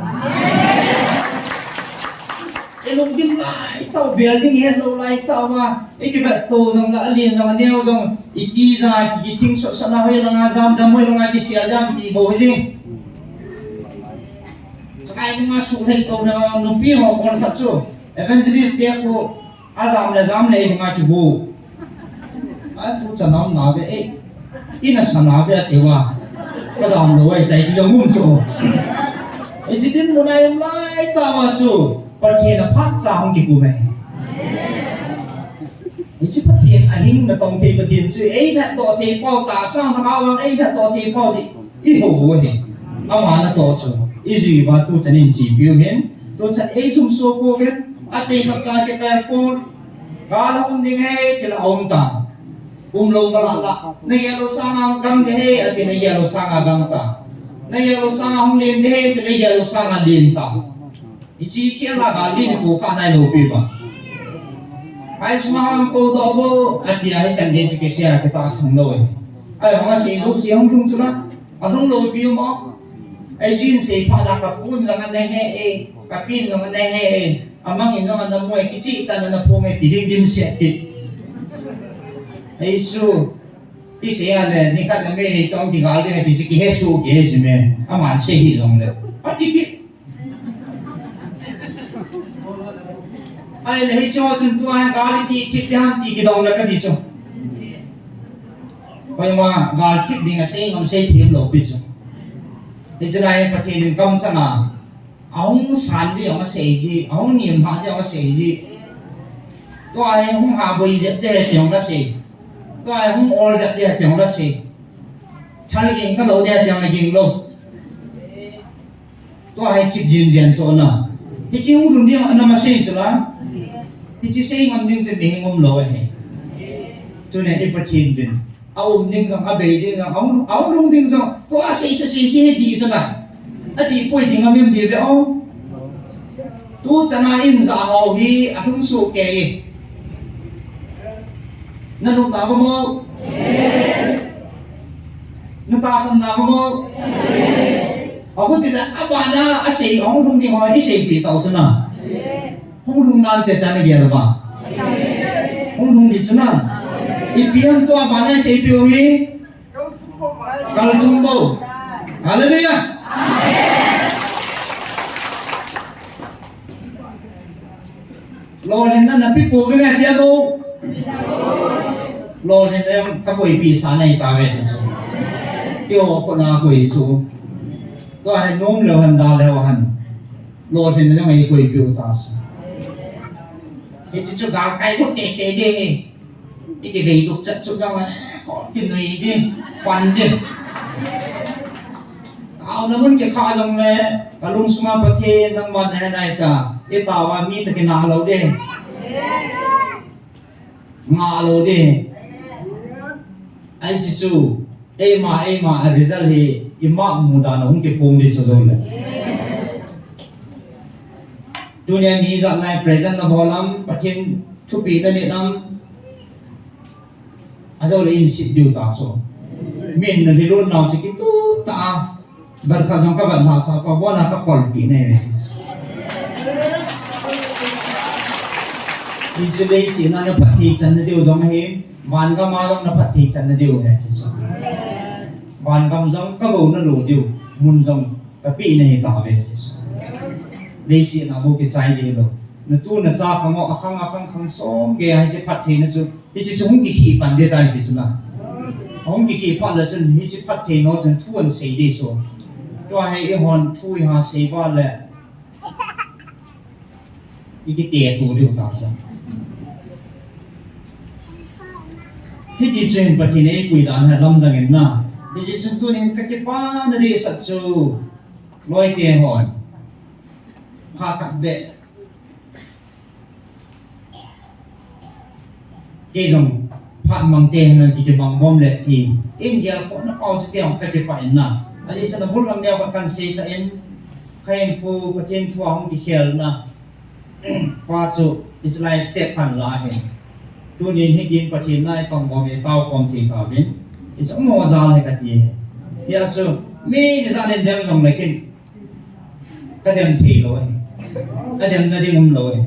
Ilungdim lai tau, bel ding ihet lou lai tau va, ikivet to jong la, alen jong, aneo jong, itija, ki, kithing sot sot na hoi langa jam dam, hoi langa kisel dam ti bou hi jing. Chakai nunga suhlhei to na, numei ho kon khat chu, evangelist te khu, ajam le jam le dinga kibu. A tu chanam na ve e. Ina sana ve ati uva. Kajam lou e tai kijong um chu. Hiche dinmun a i um lai tah uva chu. Pathen a phat cha hung kikum e. Hiche Pathen ahing natong thei Pathen chu. Eilhatdoh thei pau tahsa na ka vang eilhatdoh thei pau chu. Ihou u ahi. Ama natoh chu. Ijui uva tuchan in chepiu hin. Tuchan eisumsuh pouvin. Asei khat cha kipel pon. Gal a um ding ahi, ti la aum ta. Umlou gal a la. Nagel u sanga gang ding ahi, ati nagel u sanga gang ta. Nagel u sanga hung len ding ahi, ti nagel u sanga len ta. Hiche khel a gal len toh kha nailou pi ba. Hai suma hung kou doh vo, ati a hichan gei chu kisei a kitahsan lou e. Ahivang a sei jouse hung lhung chu la. Alhung lou pi mo. Ahin sei phat la kapun jong ana he e, kapin jong ana he e. Amang in jong ana mu e, kichih tah in ana phong e, ti ding dimset kit. Ei su, i sei a le, nikhat na mei nei tong ti gal ding e ti chu kihe su kei chu me. Aman sei hi jong le. Ati kit. Ahile hiche ho chun tua hi gal i ti chip ding ham ti kidong le kati chu. Koima gal chip ding a sei ngam sei thim lou pi chu. Hiche lai Pathen in kamsang a, ahung san ding jong asei ji, ahung nim hah ding jong asei ji. Tua hi hung ha boi jep ding ti jong asei. Tua hi hung ol jep ding ti jong asei. Thal ging ka lou ding ti jong ging lou. Tua hi thip jin jin chu na. Hiche hung lhung ding ana ma sei chu la. Hiche sei ngam ding chu mi hing um lou ahi. Tuni i Pathen vin. A um ding jong, a bei ding jong, a um, a um lhung ding jong. Tua sei sa sei sei di chu na. A di poi ding a mim di ve o. Tu chana in ja ho hi a lhung su ke. Na nu ta ko mo. Na tahsan na ko mo. Ahu ti da abana a sei, ahung lhung ding ho i sei pi tau chu na. Hung lhung nan te ta na gel ba. Hung lhung di chu na. I pian to abana sei pi o hi. Kal thum bou. Hallelujah. Lolhinna na pi pouve nge tia bou. Lolhinna jong ka koipi sa nei tave ti chu. Pi ho ko na koi chu. Tua hi nom leu hen da leu hen. Lolhinna jong ei koipi u ta chu. Hiche chu gal kai ko te te de. I kivei duk chat chu jong le, eh, khol kinui di, pan di. Taona mun kikha jong le, ka lungsunga Pathen nangman nahe nai ta. I taova mi toh kinah lou di. Ngah lou di. Ahi chu, eima, eima a result hi, i mah mudan a hung kiphong di chu jong le. Tunia ni jat lai present na bol am, Pathen thupeh na neh am, Ajole in sit diu ta chu. Min na lilun nau chu kitup ta a. Bar khat jong ka vat lhah sah pa bona ka kholpi nei ve. Hichu leiset a na phatthei channa diu jong ahi. Vangam a jong na phatthei channa diu ahi ti chu. Vangam jong ka gou na lo diu. Mun jong ka peh na hi ta ve ti chu. Leiset a bou kichai ding lou. Na tu na cha khang o, akhang akhang khang som gei a hiche phattheina chu. Hiche chu hung kikhih pan ding tai ti chu na. Hung kikhih pan le chun hiche phattheina chun thu an sei ding chu. Tua hi eihon thu i ha sei ba le. I kite tu diu ta sa. Hiti chun Pathen in eipui dan hi lamdang in na. Hiche chun tunin ka kipana ding sah chu. Loi te hon. Phat khat beh. Kei jong phat mang te hen kiti mang bom le ti. In gel ko na pau se kei jong ka kipah in na. Ajeh chu na bul lam neo ka kan sei ta in. Ka in ko Pathen thu a hung kikhel na. Pa chu Israel step kan la hin. Tunin hi kin Pathen na i tong bom i tao khom thei ta vin. I chu mo jal he ka ti he. Hia chu mi ni sa nen dem jong le kin. Ka dem thei lou e. Ka dem na ding um lou e.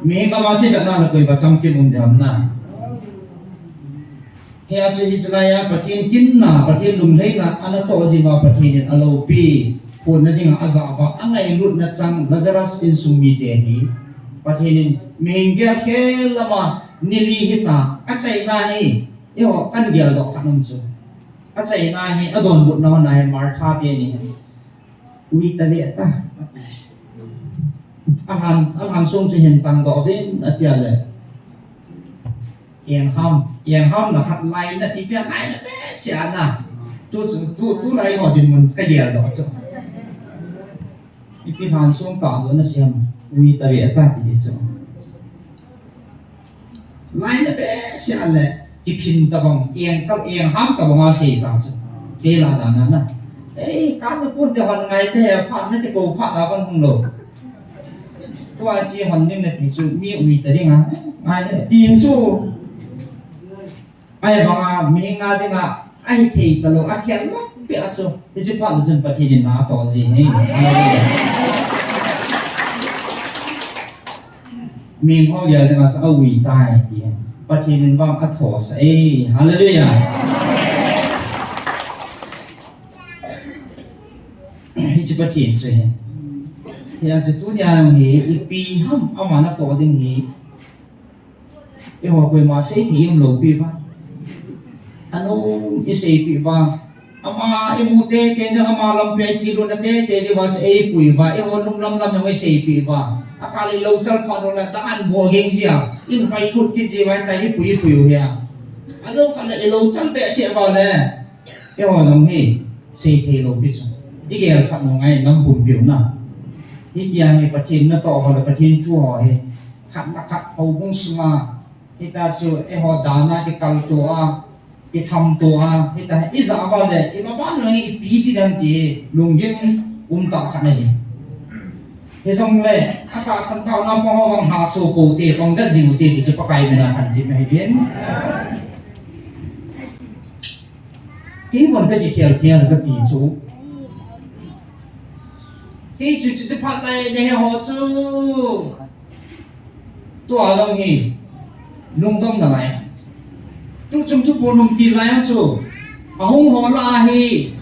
Mi ka ma si ka na la koi ba chang kim um dem na. Hia chu hiche lai a Pathen kin na, Pathen lunglhaina, ana toh jiu va Pathen in a loupi. Phun na ding a a ja va, a ngailutna chang, Lazarus insung mite hi. Pathen in, mi hin gel khel lama, ni li hita, a chaina hi, eiho kan gel doh khat um chu. A chaina hi, a donbutna hon a hi Martha te ni. Ui ta ve ta. A lhan, a lhan sung chu hin tang doh vin, a tia le. Eng ham, eng ham na khat lai na ti pia lai na be sia na. Tu, tu, tu lai ho dinmun ka gel doh chu. Ipi lhan sung ta doh na siam, ui ta ve ta ti chu. Lai na be sia le, kiphin tabang, eng ka, eng ham tabang a sei ta chu. Kei la dan na na. Ei, ka na pun te hon ngai te, phat na te ko phat la ban hung lou. Tua chi hon ding na ti chu, mi ui ta ding a. Ngai le, ti chu. Ahivang a, mi nga ding a, ahi thei ta lou, a khel lou, pe a chu. Hiche phat le chun Pathen in na toh ji hi. Hallelujah. Ming ho gel dinga sa awi tai ti. Pathen in vang athosah e. Hallelujah. Hiche Pathen chu ahi. Hia chu tunia hi ipi ham ama natoh ding hi. Eiho koima seithei umlou pi uva. Anom iseipi uva. Ama imu tete na ama lampi a iche lutna tete diuva chu eipui uva. Eiho lunglam lam jong iseipi uva. Akah le lou chal phat lou le dan bo geng jia. In pai kut kit jiuva ta ipui ipui u hia. Alou khat le ilou chal behseh uva le. Eiho jong hi seithei lou pi chu. Igel khat u ngai nam pumpi u na. Hitia hi Pathen natoh ho le Pathen thu ho hi. Khat le khat houbung sunga, hitia chu eiho dan a kikaltou a, kithamtou a, hitia ijah uva le, imaban le ipi ti dem ti lunggim umtah khat ahi. Hijongle, atahsan taona pa ho vang haso pou te, pang dat jing u te, ti chu Pakai mina kahin ti ahi. Kei vang kakikhel thei a kati chu. Kei chu chu chu phat lai nei ho chu. Tua jong hi lungdam nalai. Tu chung chu pon um ti lai ang chu. Ahung ho lah a hi.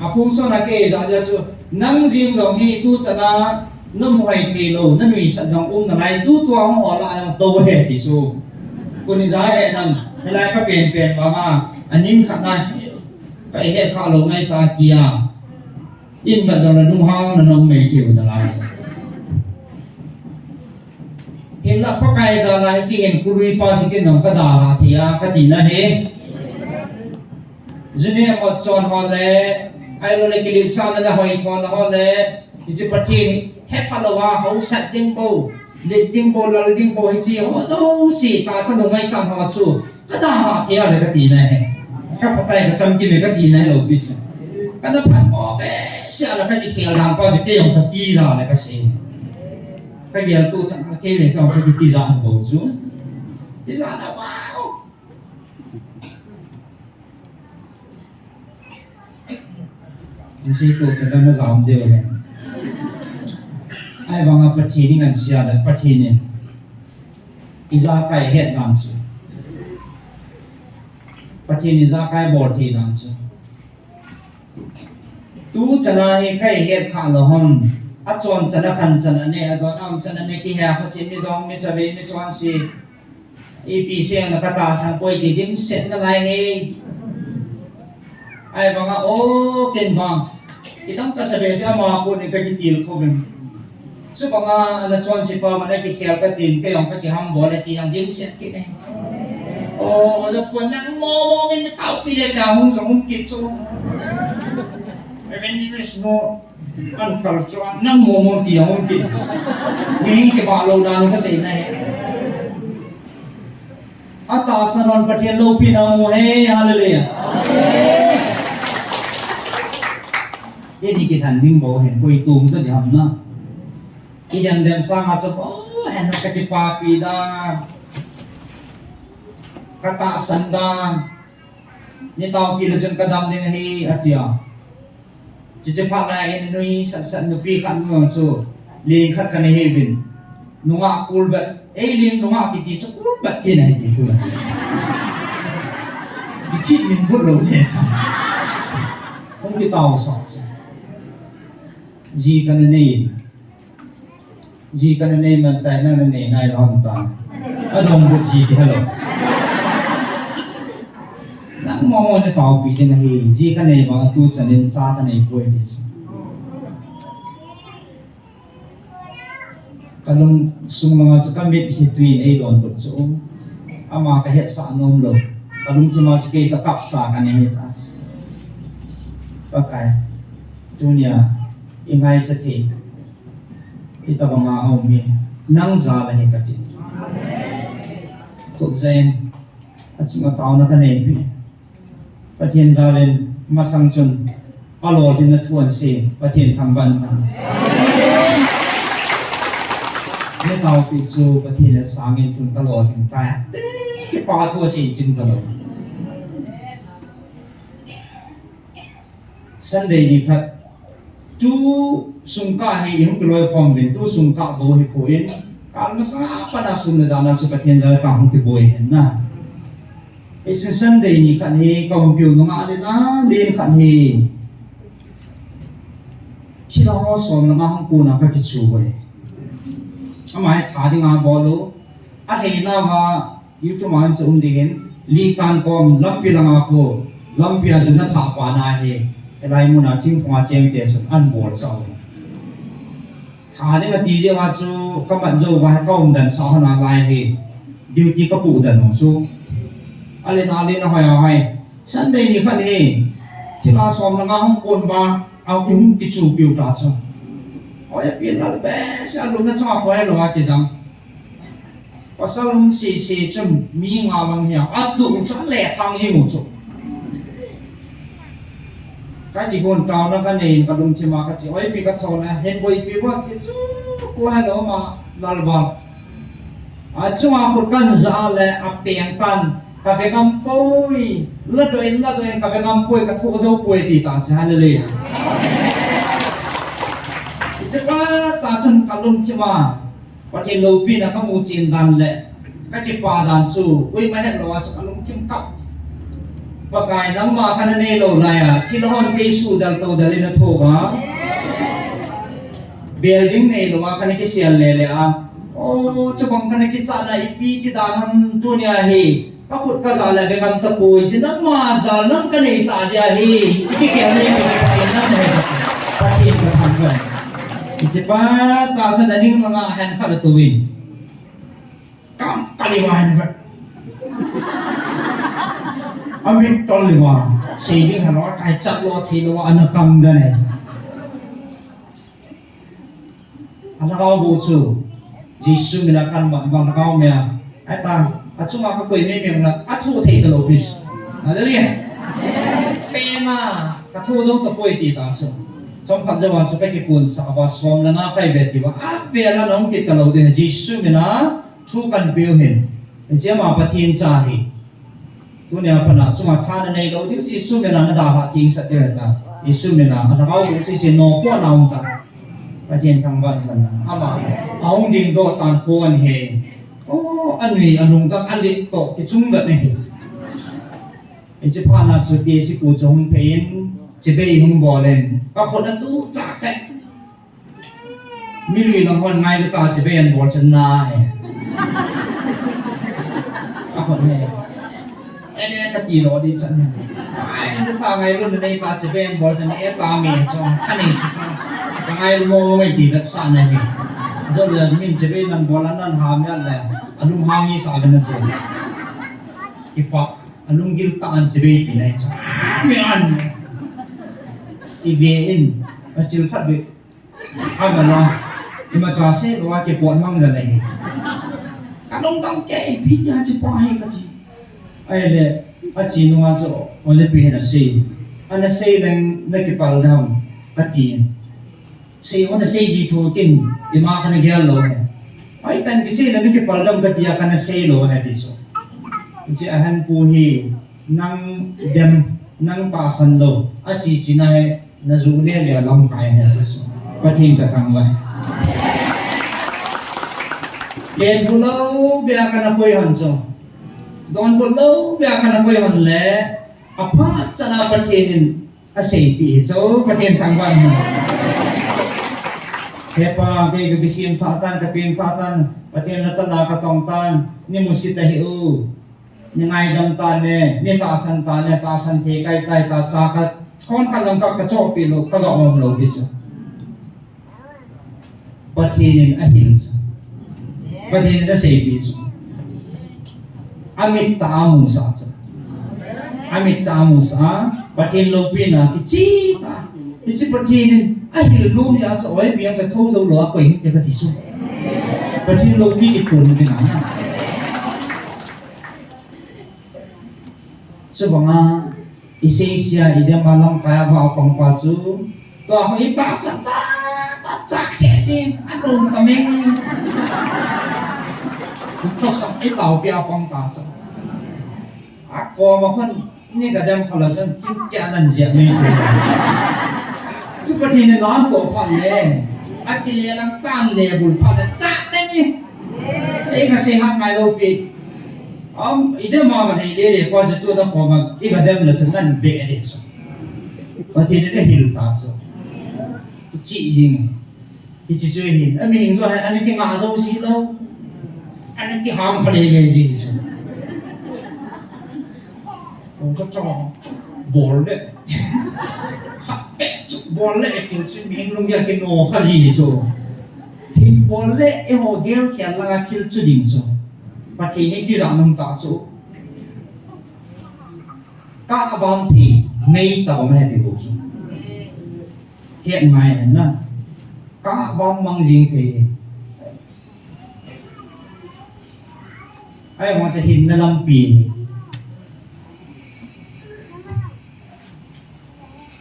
Aphung son a kei ja ja chu. Nang jing jong hi tu chan a namu hai thei lou, nanuisat jong um nalai tu tua hung ho lah a jong tou he ti chu. Kuni ja he nam. Helai ka pen pen vang a. Aning khat na. Ka he kha lou ngai ta tia. In ka jong la lung hang na nong mei kiu na lai. Hinla Pakai jal a hiche hin khului pa chu kei nong ka dalha thei a, kati na hi. June mot chon ho le, ahilou le kiletsahna le hoithona ho le, hiche Pathen hi hepha lou a, hausat ding bou, let ding bou, lal ding bou, hiche ho jouse tahsan lou ngai chan ho chu. Ka dalha thei a le kati na hi. Ka phatai ka chamkim e kati na hi lou pi chu. Ka na phat mo behseh a le kakikhel dan pa chu kei jong ka tija le kasei. Ka gel tu chan a kei le ka ka tija na bou chu. Tija na bou. Hiche tu chan a na jam diu le. Ahivang a Pathen in ngan sia le Pathen in. Ijakai het dan chu. Pathen ijakai bol thei dan chu. Tu chan a hi ka het kha lou ham. Achon chan a khan chan a ne, adon a um chan a ne kihe a kha chu mi jong mi chavei mi chonse. Ipi seh na ka tahsan poi ti dimset nalai e. Ahivang a o ken vang. Kidang kasa behseh a ama kon in ka kitilkhou vin. Chubang a ana chonse pa man a kikhel ka tin, kei jong ka kihambol e ti jong dimset kit e. O, o jong pon nang mo mo ngin na taopi le ka hung jong um kit chu. Evangelist mo, an kal chu nang mo mo ti jong um kit. Mihem kibah lou dan u ka sei na hi. Atahsan hon Pathen loupina mu hen, hallelujah. Amen. Eini kithan ding bou hen, koi tum sa di ham na. Idem dem sanga chu bou hen, ka kipapi dan. Ka tahsan dan. Nei taopi le chun ka dam ding ahi, atia. Chuche phat lai in nuisat sat nupi khat nu chu ling khat kana he uvin. Nungah kulbat, ei ling nungah kiti chu kulbat tina ahi ti tu. Kikhit min but lou te. Hung kitaosah chu. Ji kana nei in. Ji kana nei man tai, nang nanei nai lou ham ta. Adongbut ji ti hello. Nang mo mo nei taopi ding ahi, ji kanei vang tu chan in cha kanei poi ti chu. Ka lungsung langa chu ka mit hi tui in ei donbut chu. Ama ka hetsah nom lou. Ka lungthim a chu kei chu kapsa kanei ta. Pakai. Tunia i ngaicha thei. Hitabanga aum hi, nang jal ahi kati. Khut jeng, achunga taona kaneipi. Pathen jal in, masang chun, alolhinna thu ahin sei, Pathen thangvah in um. Nei taopi chu, Pathen in asang in tun kalolhin tai. Te, kipa thu asei chim talou. Sunday ni khat, tu sungkah hi i hung kiloikhom uvin, tu sungkah bou hi poi in, Amasa pana sun na jana su Pathen jana ka hung kiboi hen na. Hichun Sunday ni khat hi ka umpiu nunga le na len khat hi. Thilha ho som langa hung kona ka kichu boi. Ama hi tha dinga bol u. Athei nauva YouTube a chu um ding hin. Likan kom lampi langa khu. Lampi a jun atha pa na hi. Elai muna thingphunga cheng te sun an bol chau. Tha ding ati jeh uva chu ka mat jou uva hi ka umdan sa hon a lai hi. Duty ka pu dan u chu. Ale na le na hoi a hoi. Sunday ni khat hi. Thilha som langa hung kon ba. Au ki hung kichu piu ta chu. Hoi a pi lal be sa lu na chunga hoi lo a kijang. Pasal um sese chun mi nga lang hi a, atu chu le thang hi mu chu. Ka kigon tauna ka nei ka lungthim a ka chi, oi pi ka thona, hen boi pi boi ti chu, ko ha lo ma, lal ba. A chunga khut kan ja le a peng tan, ka ve ngam poi, la doin, la doin, ka ve ngam poi, ka thu jo poi ti ta se, hallelujah. Hiche pa ta chun ka lungthim a, Pathen loupina ka mu chen dan le ka kipa dan chu, koima het lou a chu ka lungthim kap. Pakai nangma kana nei lou lai a, thil hon kei su dal to dal in a tho ba. Building nei lou a kana kisel le le a. O, chubang kana kichana ipi ti dan ham tunia hi. Ka khut ka jal a ve ngam tapoi, hiche nangma jal nang ka nei ta jeh ahi, hiche kikhel nei ka Pathen nang ahi, Pathen ka thangvah. Hiche pa ta chun aning langa hen khat atouvin. Kam kali ma hen khat. Amit tol li ma, sei ding halou, kai chat lou thei lou, ana kam dan e. A lhagao boh chu, Jesu mina kan bang bang lhagao mia. Aita, achunga ka koi mei mei la, athu thei talou pi. Hallelujah. Pena, ka thu jong tapoi ti ta chu. Chomkhat jou a chu ka kikun sa va som le nga kai ve ti va. Avela nong kit talou ding Jesu mina thu kan piu hin. Hiche ama Pathen cha hi. Tunia pat a chunga tha na nei lou diu, Jesu mina na dalha theng sah diu ta. Jesu mina, a lhagao boh sese no po na um ta. Pathen thangvah in na. Ama, ahung ding doh tan khon he. O, anui, alungdam, alet toh, kichung vet na hi. Hiche phat na chu T C pu chu hung phei in, chibai hung bol in. Ka khut a tu cha khe. Milui lang hon ngailu ta chibai an bol chan na he. Ka khut he. Ene ka ti lou di chan he. Ngailu ta ngailu na nei ta chibai an bol chan e ta me chong. Ka nei chu. Ka ngailu mo mo ngai ti vet sa na he. Jol le min chibai nan bol an nan ham yan le. Alung hang i sa le na ti. Kipa. Alung gil ta an chibai ti na he chong. Me an. I ve in. A chil khat ve. Ama la, imacha sei lou a kipot mang jal ahi. Ka lungdam kei, ipi tia hiche pa hi kati. Ahile, ache nunga chu, Ojapi hin asei. Ana sei leng na kipal dam, kati. Sei, ana sei ji thu kin, ima kana gel lou hi. Ahi tan kisei leng na kipal dam kati a kana sei lou hi ti chu. Hiche ahan pu hi, nang dem, nang tahsan lou, ache che na hi. Na ju le le lamkai he Jesu. Pathen ka thangvah. Lethu lou beh a kana koi hon chu. Donbut lou beh a kana koi hon le. Aphat chan a Pathen in aseipeh hi chu. Pathen thangvah in. He pa, kei ka kisem thah tan, ka peng thah tan. Pathen la chan a ka tong tan. Nei musit tahih u. Nei ngaidam tan e, nei tahsan tan e, tahsan thei kai tai ta cha ka, chon khat lang ka, ka chohpeh lou, ka ga um lou pi chu. Pathen in ahil chu. Pathen in aseipeh chu. Amit tah a amusah chu. Amit tah a amusah, Pathen loupina kicheh tah. Hiche Pathen in ahil nom hi a chu, oi, piang cha tho jou lou a koi hih te kati chu. Pathen loupi kiphong ding a. Chubanga, i seise a, i dem a lamkai a va pang pa chu, tua ho i tahsan tah, tah cha khe jin, a dong ta me. Tua song i taopi a pang ta chu. A kom a khun, ni ka dem khala chun, thing keh nan jia me. Chu Pathen in nan toh phat le, a kile lang tan le bul phat le, cha te ni. Ei kasei hat ngai lou pi. Am, idem a man hei le le pa chu tu na ko ma, i ka dem la chu nan be de so. Pathen in ahil ta so. Chi jing. Hiche chu hi, a mihing chu hi, ana kinga jou si lou. Ana kiham kha lele ji chu. Kong ka chong, bol le. Kha pe chu, bol le, ti chu mihing lung ya kino kha ji chu. Hin bol le, eiho gel khel langa thil chu ding chu. Pathen in tijat nung ta chu. Ka avam thi, mei ta bang he ti bou chu. Het ngai hen na. Ka bang mang jing thei. Ahivang chu hinna lampi.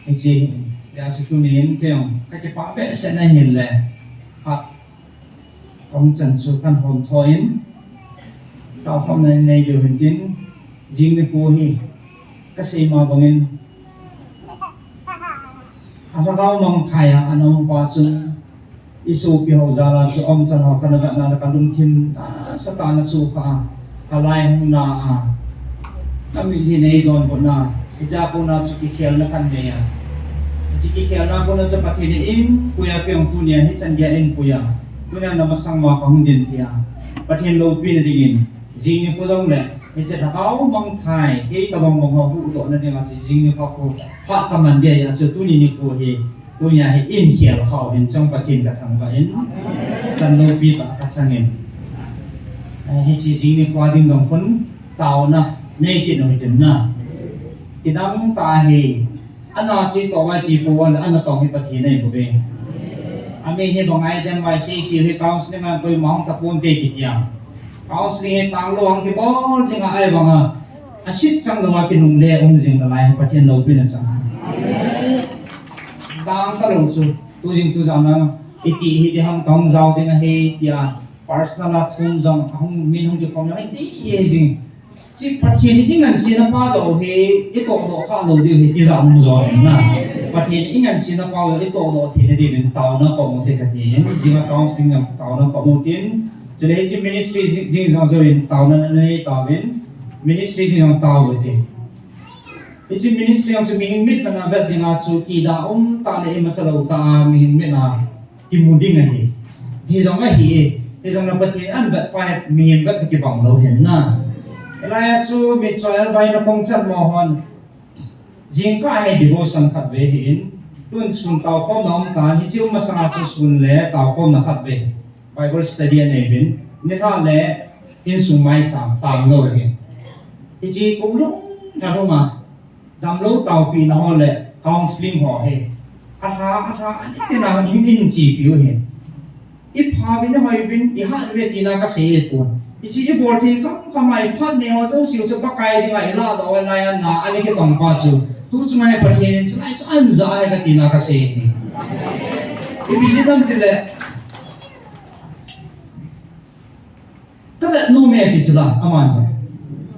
Hiche, hijeh chun tunin kei jong kakipah behseh na hin le. Ha. Kahung chan chu kahin hom tho in, taokhomna nei diu hin tin, jing nikho hi, kasei ma bangin, a lhagao mangthai a ana um pa chun, i sopi ho jal a chu aumchan ho kana vetna le kalungthim nasatah a ana sukha a, kalai hung na a, kamitlhi nei donbutna, hiche a kona chu kikhelna kahin nei a. Hiche kikhelna kona chu Pathen in eipui a, kei jong tunia hichan geiya eipui a. Tunia na masang ma kahung din thei a. Pathen loupina dingin, jing nikho jong le, hiche lhagao mangthai, kei tobang bang ho huhdohna dinga chu jing nikho khu phat kaman dia chu tuni nikho hi, tunia hi eikhel khau hin chang Pathen kathangvah in, chan loupi tah kachang in. Eh, hiche jing nikho ding jong khun taona nei kit u hitin na. Kidang tah hi, ana chi to vai chi po le ana tong hi Pathen ahi bouve. Amin hi bang ai dem vai sei sei hi counseling a koima hung ta ponte kiti a. Counseling hi tang lou a kibol jing a ahivang a. Asit chang lou a kinungle um jing nalai hi Pathen loupina chang. Dang talou chu, tu jing tu jana, iti hi diham kahung jao ding ahi tia, personal a thum jong, ahung min hung kikhom jong, iti hi jing. Chi Pathen in i ngansena pa joh hi, i tohdoh kha lou diu hi, tijat nung jo na. Pathen in i ngansena pa joh i tohdoh theina diuvin taona kom u te kati. Jing a counseling jong taona kom u tin. Chule hiche ministry ding jong jouvin taona nanei tauvin. Ministry ding jong tao u te. Hiche ministry jong chu mihing mit na vet dinga chu kida um tah le imacha lou tah a mihing mit na kimu ding ahi. Hijong ahi, hijong le Pathen in avet pa hi mihem vet toh kibang lou ahin na. Hilai a chu mi choi albai na pong chan mo hon. Jingkah hi devotion khat ve ahin, tun sun taokhomna um tan, hiche um masanga chu sun le taokhomna khat ve. Bible study anei uvin, nilhah le insung maicham tang lou ahin. Hiche kum lhung lha lhung a, damlou taopina ho le counseling ho hi. Alha, alha, ani tina hin in chi piu hin. I pha uvin, i hoi uvin, i hat uve tina kasei pon. Hiche i bol thei kham kham a i phat nei ho jouse u chu Pakai dinga i lahdoh u lai a na, ani kitong pa chu. Tu chunga hi Pathen in chulai chu ahin ja ahi katina kasei hi. I busy dam tile. Ka vet nom e ti chu la, aman chu.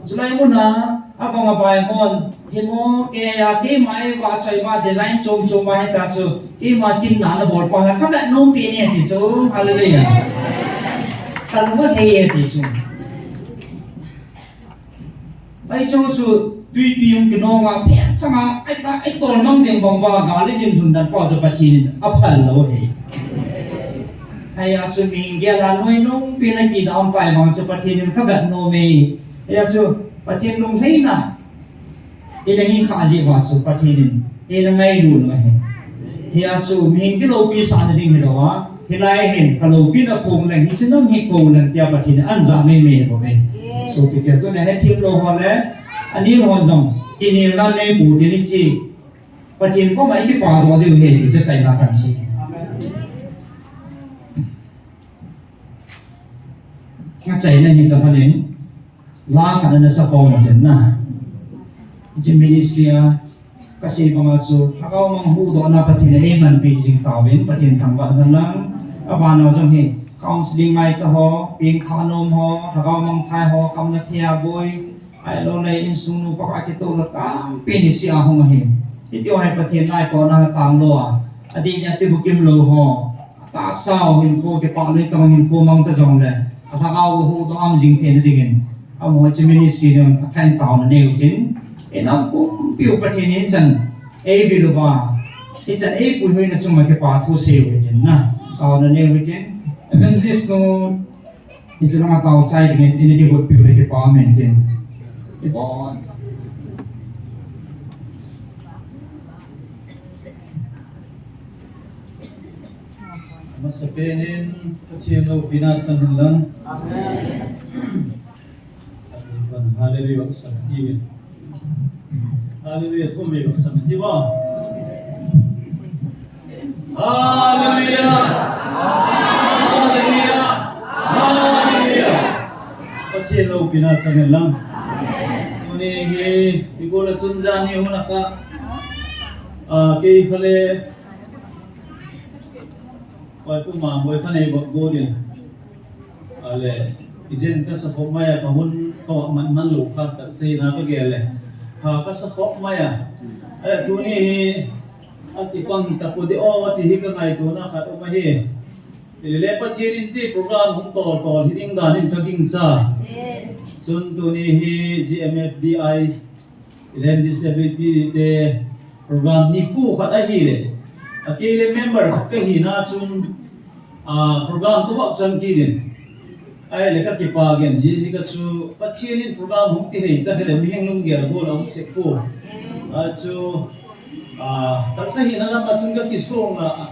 Chulai muna, abang abai hon, hi mo, kei a, keima ei vahchoi ma, design chom chom ma hita chu, keima kin na na bol pa, ka vet nom pi ne ti chu, hallelujah. Ka lung a thei e ti chu. Ai chu chu, tuipi hung kinong a, phen chang a, ai ta, ai tol mang ding bang va, gal in lhun dan pa chu Pathen in aphal lou hi. Hia chu mihing gel a noi nung pi na kidam tai bang chu Pathen in ka vet nom e. Hia chu Pathen lunglhaina. Ina hin kha ji va chu Pathen in. Ina ngailu na hi. Hia chu mihing kiloupi sahna ding hilou a. Hilai hin ka loupina phong leng hiche nam hi kou leng tia Pathen in ahin ja mei mei bou ve. Sopi te tuna hethim lou ho le. Anil hon jong. Kinelna nei pou tin hiche. Pathen koma i kipa jo diu ahi ti chu achaina kahin sei. Achaina hi tahih in, la khat ana sa khom u tin na. Hiche ministry a, kasei banga chu, Lhagao Mang huhdohna Pathen in eimanpi jing tauvin, Pathen thangvah hen lang. Abana jong hi, counseling ngaicha ho, pengthah nom ho, Lhagao Mang thai ho, khamna thei a boi, Ahilou le insung nu pa kitoh le tampi ni sia hung ahi. Hiti ho hi Pathen naitona tang lou a. Adih nia tibukim lou ho. Atahsa u hinkho kipah lou tong hinkho mang ta jong le. Alhagao huhdoh a um jing theina dingin, amaho chu ministry ding a thain taona nei utin, inam kumpiu Pathen in hichan eivil uva, hichan eipuihoina chunga kipa thu sei uhitin na, taona nei uhitin, Evangelist nu, hiche langa tao chai dingin, ina kigotpiu le kipa um intin. Ibon. Amasapen in Pathen loupina chang hen lang. Amen. Hallelujah, vang sang ti ve. Hallelujah, thum ve vang sang ti ve. Hallelujah. Hallelujah. Hallelujah. Pathen loupina chang hen lang. Tuni hi, igol a chun jan ni hung a ka, ah, kei kha le, Oi, pu ma, boi kha nei bak go din. Ale, ijen ka sa khop mai a, ka hun ka vak man man lou kha, taksei na ka gel le. Kha ka sa khop mai a. Ale, tuni hi, ati pang ta pu di o, ti hi ka ngaito na khat um ahi. Ile le Pathen in ti program hung tol tol hi ding dan in ka gingcha. Chun tuni hi G M F D I Then disability te program nikho khat ahile, a kei le member khat ka hina chun, ah, program ka vak chan kit in. Ahile ka kipa gen, hiche ka chu Pathen in program hung ti hei ta hile mihing lunggel bol a hung sek ko. A chu, ah, taksa hina lam a chun ka kisong a,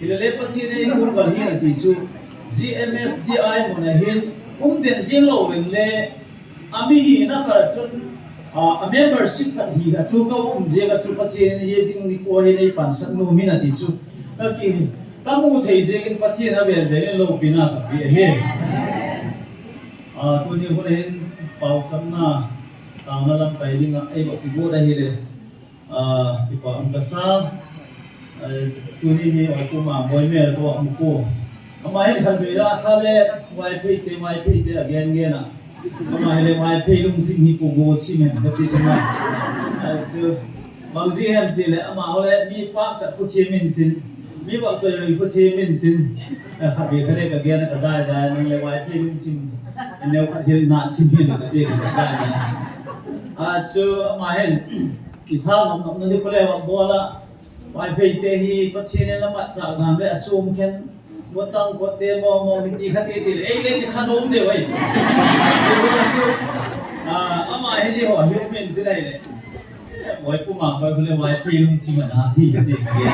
hile le Pathen in hung kal hina ti chu G M F D I mun a hin um den jing lou veng le, a mi hina kha chun, a, a membership khat hi a chu ka um jeh a chu Pathen in hiche ding nikho hi nei pansan nom in ati chu. Ka ki, ka mu thei jeh in Pathen a vel vel in loupina ka pe ahi. A, tuni hun hin paosamna, taona lamkai ding a, ei vak kigot ahile. Ah, kipa um kasa. Eh, tuni hi, oi, pu ma, boi mel ko, um ko. Ama hin khan be la, kha le, Vaiphei te, Vaiphei te, a gen gen a. Ama hin le, Vaiphei lungthim hi ko go thi men, ka ti thima. Eh, so, bang ji hem ti le, ama ho le, mi pak cha ko thi min tin. Mi pak cha ko thi min tin. Eh, kha be kha le, ka gen a, ka dai dai, nang le, Vaiphei lungthim. Neu kha hil na thi min, ka ti, ka dai dai. Ah, so, ama hin. Itha ngam ngam na di pale wa bola. Vaiphei te hi Pathen in amat sa dan le achom khen. Watang ko te mo mo hi ti kha te te. Ei le ti kha nom de wai. Ti ko chu. Ah, ama hi ji ho hi min ti lai le. Wai pu ma wai pu le Vaiphei lungthim a na thi ka te ka ge.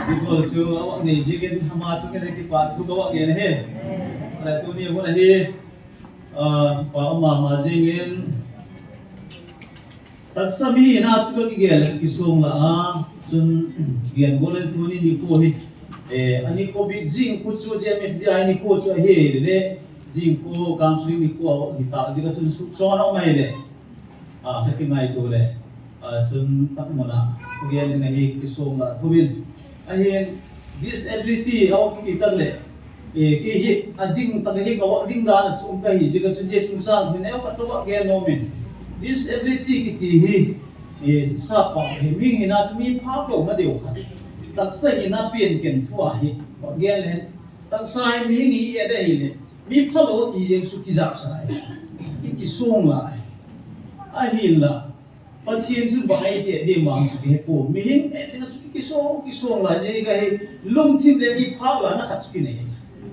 Ti ko chu awang nei ji ken ama chu ke le kipa thu ka wa ge le he. Ala tuni ho la hi. Ah, pa ama ma jing in. Taksa mi hina chu ka kigel kisong la a, chun gen go le tuni nikho hi, eh, a nikho bik jing khu chu G M F D I nikho chu ahi le, jing khu counseling nikho ahi ta, jing ka chun su chon a um ahi le. A, ka kingaito le. A, chun tak mun a, gen ding ahi kisong la, thu bin. Ahin disability a kiti tak le. Eh, kei hi a ding tak hi ka vak ding dan a sum ka hi, jeh ka chu Jesu sang hin eu khat ka vak gen nom in. Disability kiti hi, eh, sapa hi mi hina chu mi phak lou na deu khat. Taksa hina pen ken thu ahi, vak gen le. Taksa hi mi hi e de hi le. Mi phalou ti jeng chu kijap sa ahi. Ki kisong la ahi. Ahinla. Pathen chu bang ei ti ding bang chu kihe poi. Mihem et ding chu kisong, kisong la, jeh ka hi lungthim le kiphal la na khat chu kinei.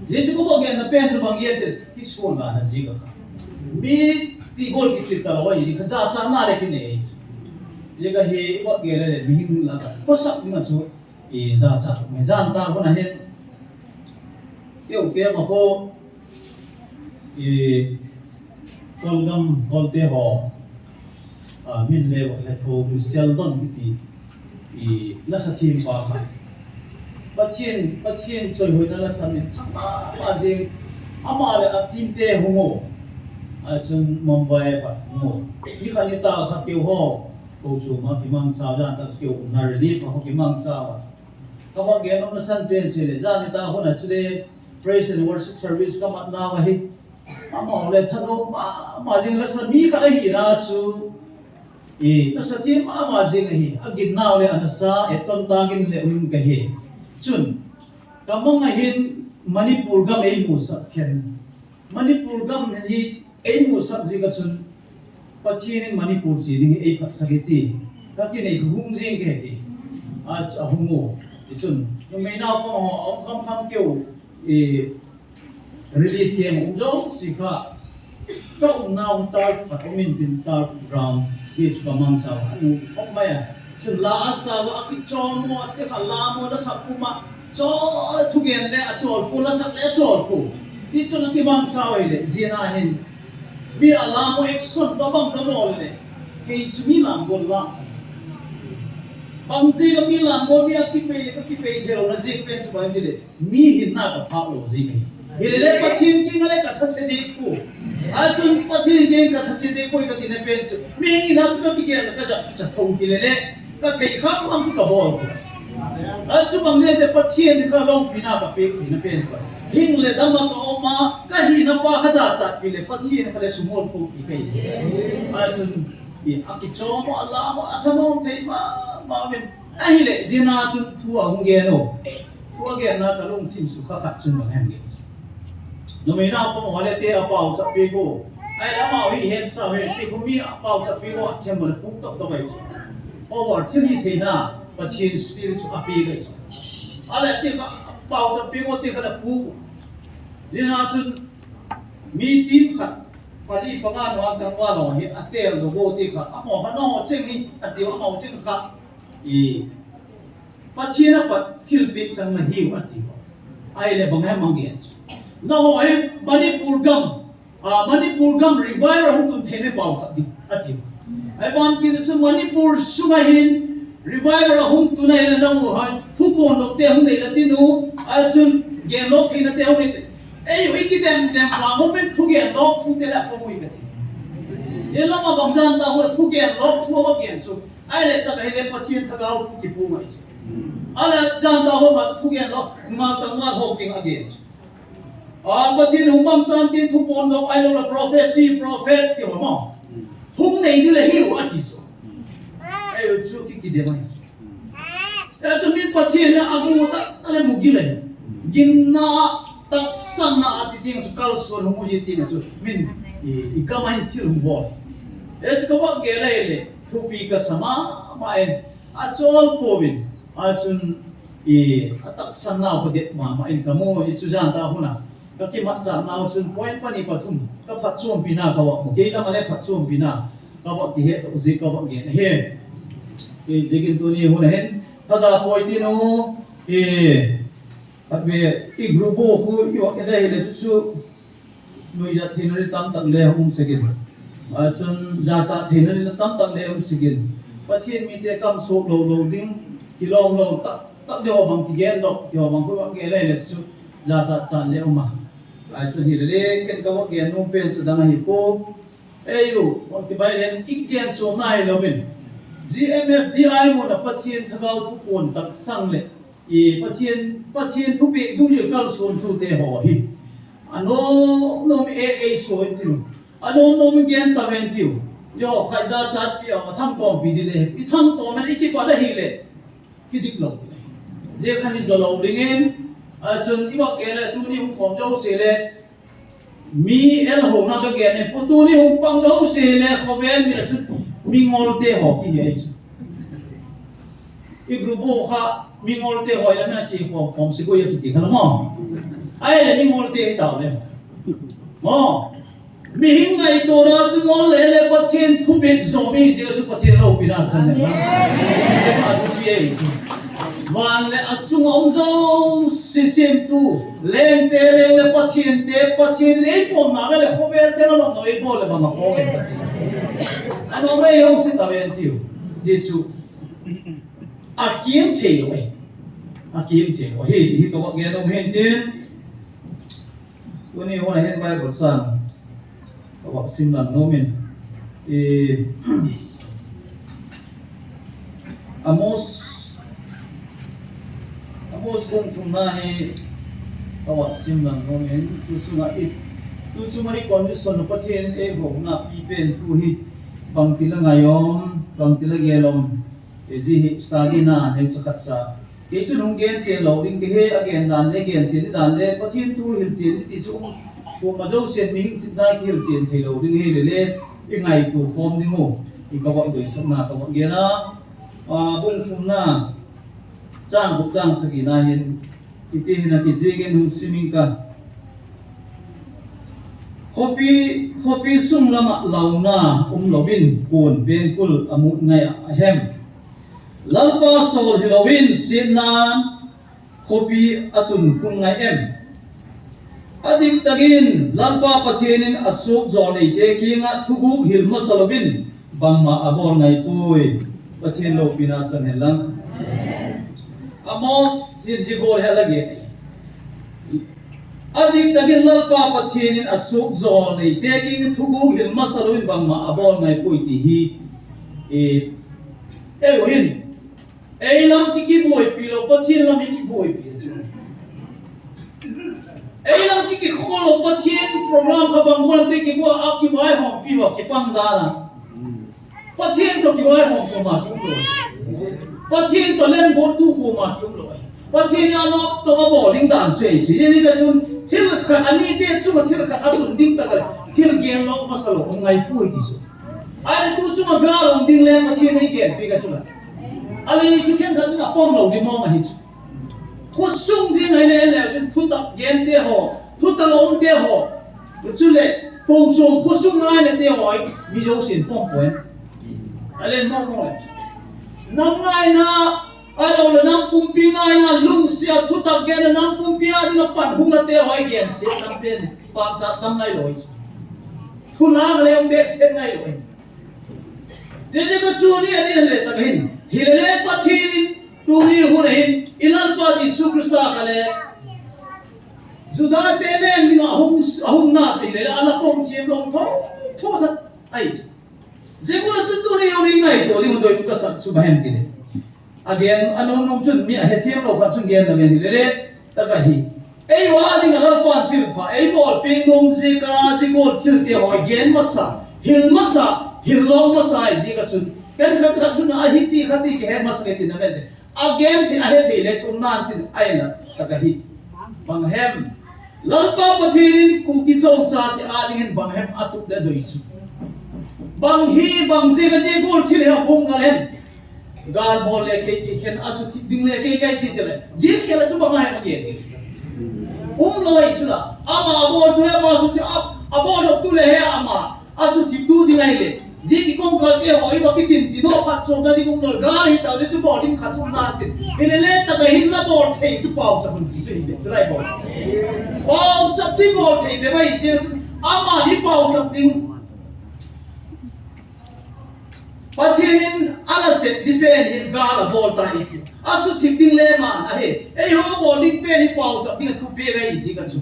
Jeh chu ko bang na pen chu bang ei ti kisong la na jeh ka. Mi ti gol kiti ta lo, jeh ka cha cha na le kinei. Jeh ka hi bang ei le mihem la ka. Ko sak ding chu i ja cha. Me jan ta ko na he. Keu keu ma ko. I, Kolgam, Kolte ho, a, min le vak het ho, Sheldon kiti, i, lasa thempa kha. Pathen, Pathen choihoina lasa min thang ma, ma jing, ama le a team te hung u. A chun Mumbai a pat hung u. Ni khat ni ta kha keu ho, ko chu ma kimangcha dan ta keu na relief ho kimangcha. Ka vak gen nom na san pen chu le, jan ni ta hon a chu le, praise and worship service ka mat na va hi. Ama le tha lo ma, ma jing lasa mi khat ahi na chu. I, lasa thempa ma jing ahi. A gin nau le a lasa, e ton ta gin le um ka hi. Chun, ka mang a hin Manipur gam ei mu sak khen. Manipur gam hi ei musak jeh a chun Pathen in Manipur che ding hi ei phatsak e ti ka kinei hung jing e ti. A, ahung u. Tichun numei naupang ho, a um kham kham keu, e, relief camp um jouse kha, ka umna um tar, ka um in tin tar ground, beach ka mang chau, anu, um mai a. Chun la asa va a kichom mo, te kha la mo, la sa puma, chol thugen le a chol pu, la sak le a chol pu. Tichun a kimang chau le, jia na hin. Mi a la mo action ka bang ka bol le. Kei chu mi lam bol la. Bang jia mi lam bol mi a kipei le ka kipei thei lo na jia pen chu bang ti le. Mi hinna ka phah lo jing e. Hilele Pathen kiang le ka thase ding pu. A chun Pathen kiang ka thase ding pu ka ti na pen chu. Mi hinna chu ka kigel ka jap chu cha thong hilele. Ka thei kha kham chu ka bol. A chu bang jeh te Pathen kha lopina ka pe ti na pen chu. Hing le dam a ka um a, ka hina pa kha jachat ti le Pathen kha le sumol pu ti kai. A chun i a kichom a la mo a thanom thei ma ma min. Ahile, jia na chun thu ahung gen o. Thu agen na ka lungthim sukha khat chun bang hem le. Numei naupang ho le te a pauchap peh u. Ahile amau hi het sa u hi, ti khu mi a pauchap peh u a them le pu tok tok ai. Power thil hi theina, Pathen Spirit chu a pe gai. Ahile ti kha pauchap peh u ti kha le pu. Jia na chun mi team khat, pali panga nung tangval ho hi a tel doh u ti kha, amau kha nung cheng hi, a ti amau cheng kha. I Pathen a pat thilpeh chang na hiu ati. Ahile bang hem a gen chu. Nangho hi Manipur gam, a, Manipur gam revival hung tun theina pauchap ding ati. Ahivang kit chu Manipur sunga hin revival hung tun ahile nangho hin thuphon doh te hung nei le tin u, a chun gen lou theina te hung nei te. Ei u i kidem dem vang hung pen thugen lou thu te le a pui ka ti. Ei lama bang jan ta hung thugen lou thu a gen chu. Ahile tak ahile Pathen thagau thu kipu ngai chu. Ahile jan ta ho ma thugen lou, ngal ta ngal ho king again chu. A Pathen hung bang chan tin thuphon doh ahilou le prophecy, prophet ti ho ma. Hung nei ding le hiu ati chu. Ei u chu ki kidem ai chu. Ei chu mi Pathen a amu ta, ta le mu gil e. Ginna, tahsanna ati ting chu kalson hung u hi ting chu. Min i, i gam a hin thil hung bol. Ei chu ka bak gel ahile. Thupi ka sa mama in, a chol pouvin, a chun i, a tahsan nau ka det mama in ka mu, i chu jan ta huna, ka kimat chan nau chun point pani pathum, ka phatchompi na ka va mu, kei lama le phatchompi na, ka va kihe toh jeh ka va gen ahi. I, jeh in tuni huna hin, thada poi tin u, i, Khatvei, i group u khu, i va kile hile chu chu, nuijat theina ni tamtak le hung segin. A chun, jachat theina ni tamtak le hung segin. Pathen mite kam sok lou lou ding, kilom lou tak, tak ding ho bang kigen lou, ti ho bang khu va kile hile chu, jachat chat le um a. A chun hilele, ken ka va gen nom pen chu dang ahi ko. Ei u, va kibai len, i gen chu nai lou min. G M F D I mun a Pathen thagau thuphon taksang le. I Pathen, Pathen thupeh dung le kalson thu te ho hi. Anom nom e, ei so in tiu. Anom nom gen ta ven tiu. Jo, khai jachat pi a, thangtom pi di le. I thangtom in i kipat ahile. Kidik lou. Jeh kha hi jo lou ding in. A chun i va kile tuni hung khom jouse le. Mi el ho na ka gen e, pu tuni hung pang jouse le, khovel mi la chu mi ngol te ho kihe chu. I group u kha mi ngol te ho i la na chi ko kom si ko ya kiti kha la mo. Ahile mi ngol te hi tau le. Mo. Mihing ngaito na chu ngol le le Pathen thupeh jo mi jeh chu Pathen loupina chan le na. Amen. Jeh kha thupi e chu. Van le a sunga um jouse semtu, lengte leng le Pathen te, Pathen in ei pom na le, le khovel te na lom na ei bol le bang a pom e Pathen. Anom e hung si ta ven tiu. Jesu. A kim thei lou e. A kim thei lou. Hi, hi ka va gen nom hin tin. Tuni hung a hin Bible chang. Ka va sim lang nom in. I, Amos, Amos bung thumna hi ka va sim lang nom in, tu chunga i, tu chunga i condition Pathen in ei houna pi pen thu hi bangti la ngai um, bangti la gel um, e ji hi study na nei cha khat cha. Kei chun hung gen chen lou ding, kei hi a gen dan le, gen chen dan le, Pathen thu hil chen ti chu um. Kuama jousen mihing chitna kihilchen thei lou ding ahi lele, i ngaito khom ding u, i ka vak doisakna ka vak gena, a, bung thumna, chang gup chang sagina hin, iti hin akijih in hung sim ing ka. Khopi, khopi sung lama launa um louvin, kun pengkul amut ngai a hem. Lalpa sol hilouvin, sietna khopi atun khum ngai em. Adiktakin Lalpa Pathen in asuhjol neite kianga thuguk hil masa louvin, bangma abol ngai poi. Pathen loupina chang hen lang. Amos hin jibol he lage. Adiktakin Lalpa Pathen in asuhjol neite kianga thuguk hil masa louvin, bangma abol ngai poi ti hi. E, eu hin. Ei lam ki kiboipi lou, Pathen lam hi kiboipi chu. Ei lam ki kikhol lou, Pathen program kha bang bol te kibol a kivaihompi va kipang dan a. Pathen toh kivaihom koima kium lou. Pathen toh lenggottu koima kium lou. Pathen in anop toh abol ding dan chu ei chu. Hijeh chun thil khat amite chunga thil khat atun ding tah a thil gen lou masa lou um ngai poi ti chu. Ahile tu chunga gal um ding le Pathen in eigenpi ka chu la. Ahile chu khenkhat chun apom lou ding mong ahi chu. Khosung jing ahile le chun thutak gente ho, thutak a umte ho. Chule, kongchom khosung ngaina te ho, mi jousen pom poi. Ahile mong mong le. Nam ngaina, ahilou le nam pumpi ngaina, lungset a thutak genna nam pumpi a dinga pan hung la te ho, genset tam pen. Pamcha tam ngai lou. Thu la le um behseh ngai lou. Hijeh chun tuni ahin le tah hin. Hilele Pathen in tuni hun ahin. I Lalpa Jesu Christa kha le. Juda te leng dinga ahung, ahung na chu hilele ala pom thiem lou tho, tho tha. Ai. Jeh chun tuni hun i ngaito ding doi ka sak chu bang hem ti le. Agen, anom nom chun mi ahethem lou khat chun gen na ven hilele, tah ka hi. Eiho a dinga Lalpan thilpha, eibol peng nom jeh a, jigol thil te ho, gen masa, hil masa, hil lou masa, jeh a chun. Ken khat khat chun ahi ti khat ti kihe masa nge ti na ven te. Agen thei, ahethei le chun nan tin, ai na, tah ka hi. Bang hem. Lalpa Pathen in Kuki Zo chate a dingin bang hem atup le doi chu. Bang hi, bang jeh a jigol thil hi abol ngal hem. Gal bol le kei kei khen asuthip ding le kei kei ti te le. Jeh khel a chu bang ahi ma ge. Um loi chu la. Ama abol tu le ama asuthip a, abol tu le he ama asuthip tu ding ahi le. Jeh ki kongkal te ho i ma kitin ti no khat chom na ding um loi. Gal hi ta le chu bol ding khat chom na te. Hi le le tah ka hin la bol thei chu pau cha hun ti chu hi le. Chu lai bol. Pau cha ti bol thei le bai je chu. Ama hi pau cha ding. Pathen in ala sep ding pen hi gal abol ta i ti. Asuthip ding le man ahi. Eiho bol ding pen hi pau sap ding a thupeh ahi jeh a chu.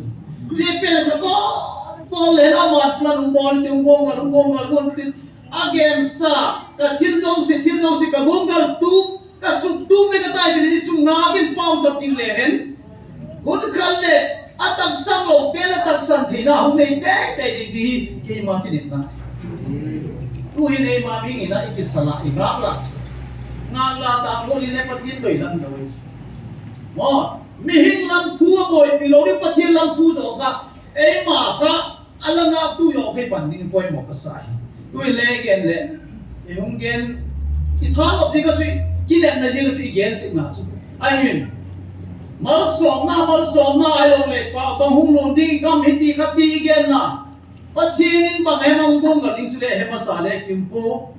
Jeh pen ka bol, bol le la man plan um bol ti um bol ngal, um bol ngal, um bol ti. Agensa, ka thil jouse, thil jouse, ka bol ngal tu. Ka suktu ve ka tai ti ni chu ngah in pau sap jing le hen. Hun khat le, atahsan lou, pen atahsan theina hung nei tei tei ding ti hi, keima kinepna. Tu hin eima mihing in a i kisa la, i ngah la. Ngah la ta mo ni le Pathen doi dan doi. Mo, mihing lam thu aboipi lou ni Pathen lam thu jo kha, eima kha, Ala ngah tu jo kei pan ding poimo ka sa hi. Tu le gen le. I hung gen. I tha lop ding ka chu. Kinepna ding ka chu i gen sik na chu. Ahi min. Malsomna, malsomna ahilou le. Pa bang hung lou ding gam hi ti kha ti i gen na. Pathen in bang hem hung dong ka ding chu le hem asa le kim po.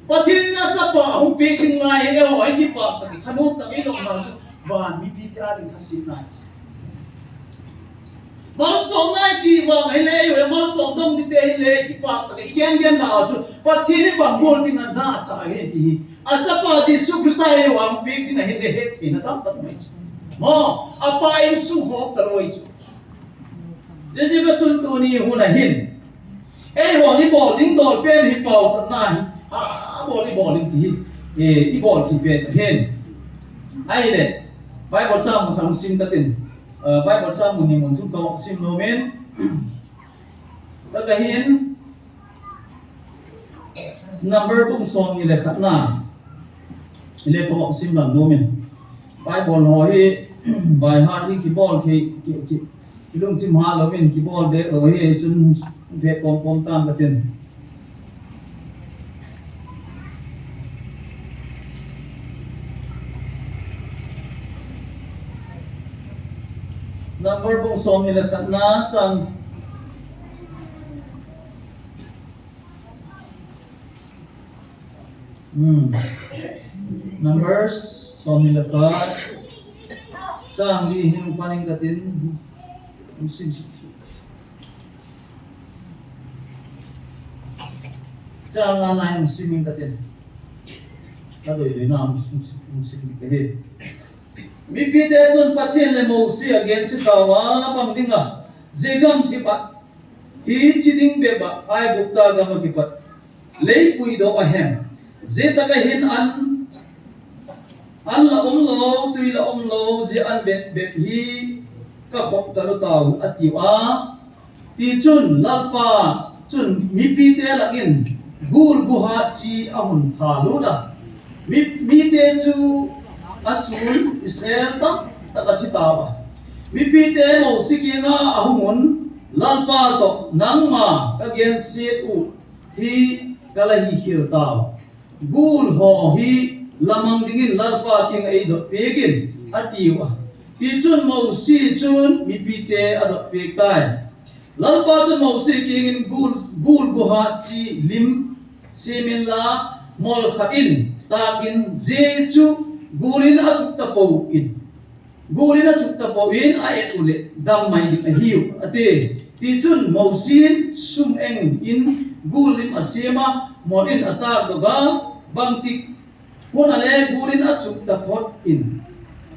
Pathen in achapa hung pe ding lai he le ho hi kipa ka ki thanom ta i dong na chu. Van mipi te a ding kha sim na chu. Malsomna i ti vang ahile, i malsom dong ding te ahile, kipak tah in i gen gen na chu, Pathen in bang bol ding a nasa ahi ti hi. Achapa Jesu Christa hi vang pek ding ahile, het theina tamtah mai chu. Mo, apa insung hop ta loi chu. Hijeh a chun tuni hun a hin. Eiho i bol ding dol pen hi pau sap na hi. A, bol i bol ding ti hi. E, i bol ti pen hin. Ahile, Bible chang mun khat sim ta tin. Aa, Bible chang mun ni mun thum ka sim nom in. Tah ka hin, Number bung som ni le khat na. Le ka sim lang nom in. Bible ho hi, by heart hi kibol thei, ki, ki, Ilungthim hah louvin kibol beh lou hi, chun beh kom kom tan katin. Number bung som ni le khat na chang. Hmm. Numbers, som ni le khat. Chang li hin panin katin. Chang nga na hin simin katin. Kadoi doi na simin katin. Mipite chun Pathen le Mosi agense tauva, bang dinga, je gamthip a, hiche ding bep a, Aigupta gam a kipat, lei puidoh ahem. Jetaka hin an, an la um lou, tui la um lou, je an bep bep hi kakhop talu tau, atiu a. Tichun Lalpa chun mipite lah in gul guhat chi ahung thalut a. Mi, mite chu achun Israel tamtah athi tauva. Mipite Mosi kinga ahung un, Lalpa toh nangma kagenset u hi kala hikhel tau. Gul ho hi lamang dingin Lalpa kinga eidot peh in, atiu a. Tichun Mosi chun mipite adot peh tai. Lalpa chun Mosi kingin gul, gul guhat chi lim semin la mol khat in takin je chu gul in achuk tapou in. Gul in achuk tapou in a-et uleh dam mai ding ahiu, ati. Tichun Mosi in sum-eng in gul lim asem a, mol in atak doh a, bangtik hun a le gul in achuk taphot in.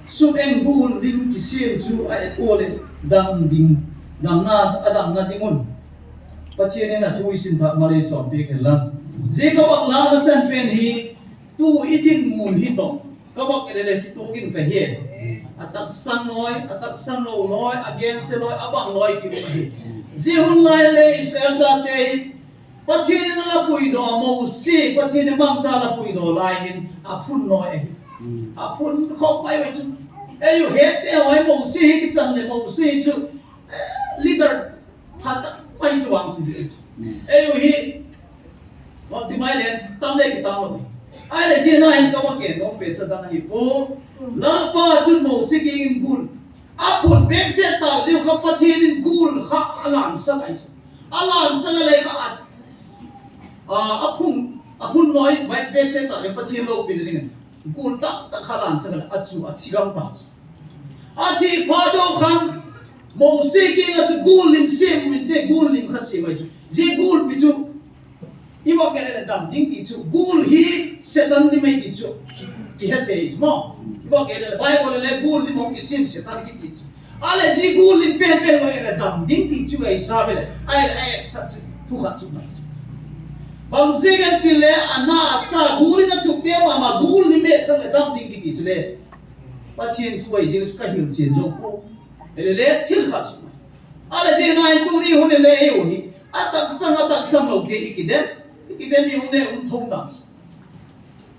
Sum-eng gul lim kisem chu a-et uleh dam ding, damna, adamna ding un. Pathen in athu isim thah malei som peh hen lang. Je kavah lhahna san pen hi, tu idinmun hi toh. Kavah le le kituh in kahi. Ataksang loi, ataksang lou loi, agense loi, abang loi kium ahi. Jehun lai le Israel jate hi, Pathen in alapuidoh, Mosi, Pathen in mangcha lapuidoh lai hin, aphun loi ahi. Aphun khop mai mai chu. Eiu hete hoi Mosi hi kichan le Mosi chu, eh, leader phatah mai chu vang chu hi. Eiu hi, Baptisma len tam le kitam lou. Ahile jeh a hin kavah kit nom pen chu adang ahi poi. Lalpa chun Mosi kingin gul. Aphun behseh tah jeh kha Pathen in gul kha alansan ahi. Alansan a le kha a, a, aphun, aphun noi, behseh tah le Pathen loupina dingin. Gul tamtah kha alansan a le achu athi gam tai. Athi phat doh khan Mosi kinga chu gul lim sem inte, gul lim kha sem ahi chu. Je gulpi chu. Iva kile le dam ding ti chu, gul hi Satan lim ahi ti chu. Kihe thei mo. Iva kile le Bible le gul lim hung kisem Satan kiti chu. Ahile ji gul lim pen pen va le dam ding ti chu ahi sa ve le. Ahile, ahile sa chu thu khat chu mai chu. Bang jeh iti le ana asa gul in athuk te mama gul lim e sang le dam ding kiti chu le. Pathen thu ahi jeh chu kahil chen jong ko. Ahile le thil khat chu mai. Ahile jeh a hin tuni hun le eiu hi. Ataksang, ataksang lou te ikidem. Ikidem i um le um thou dam.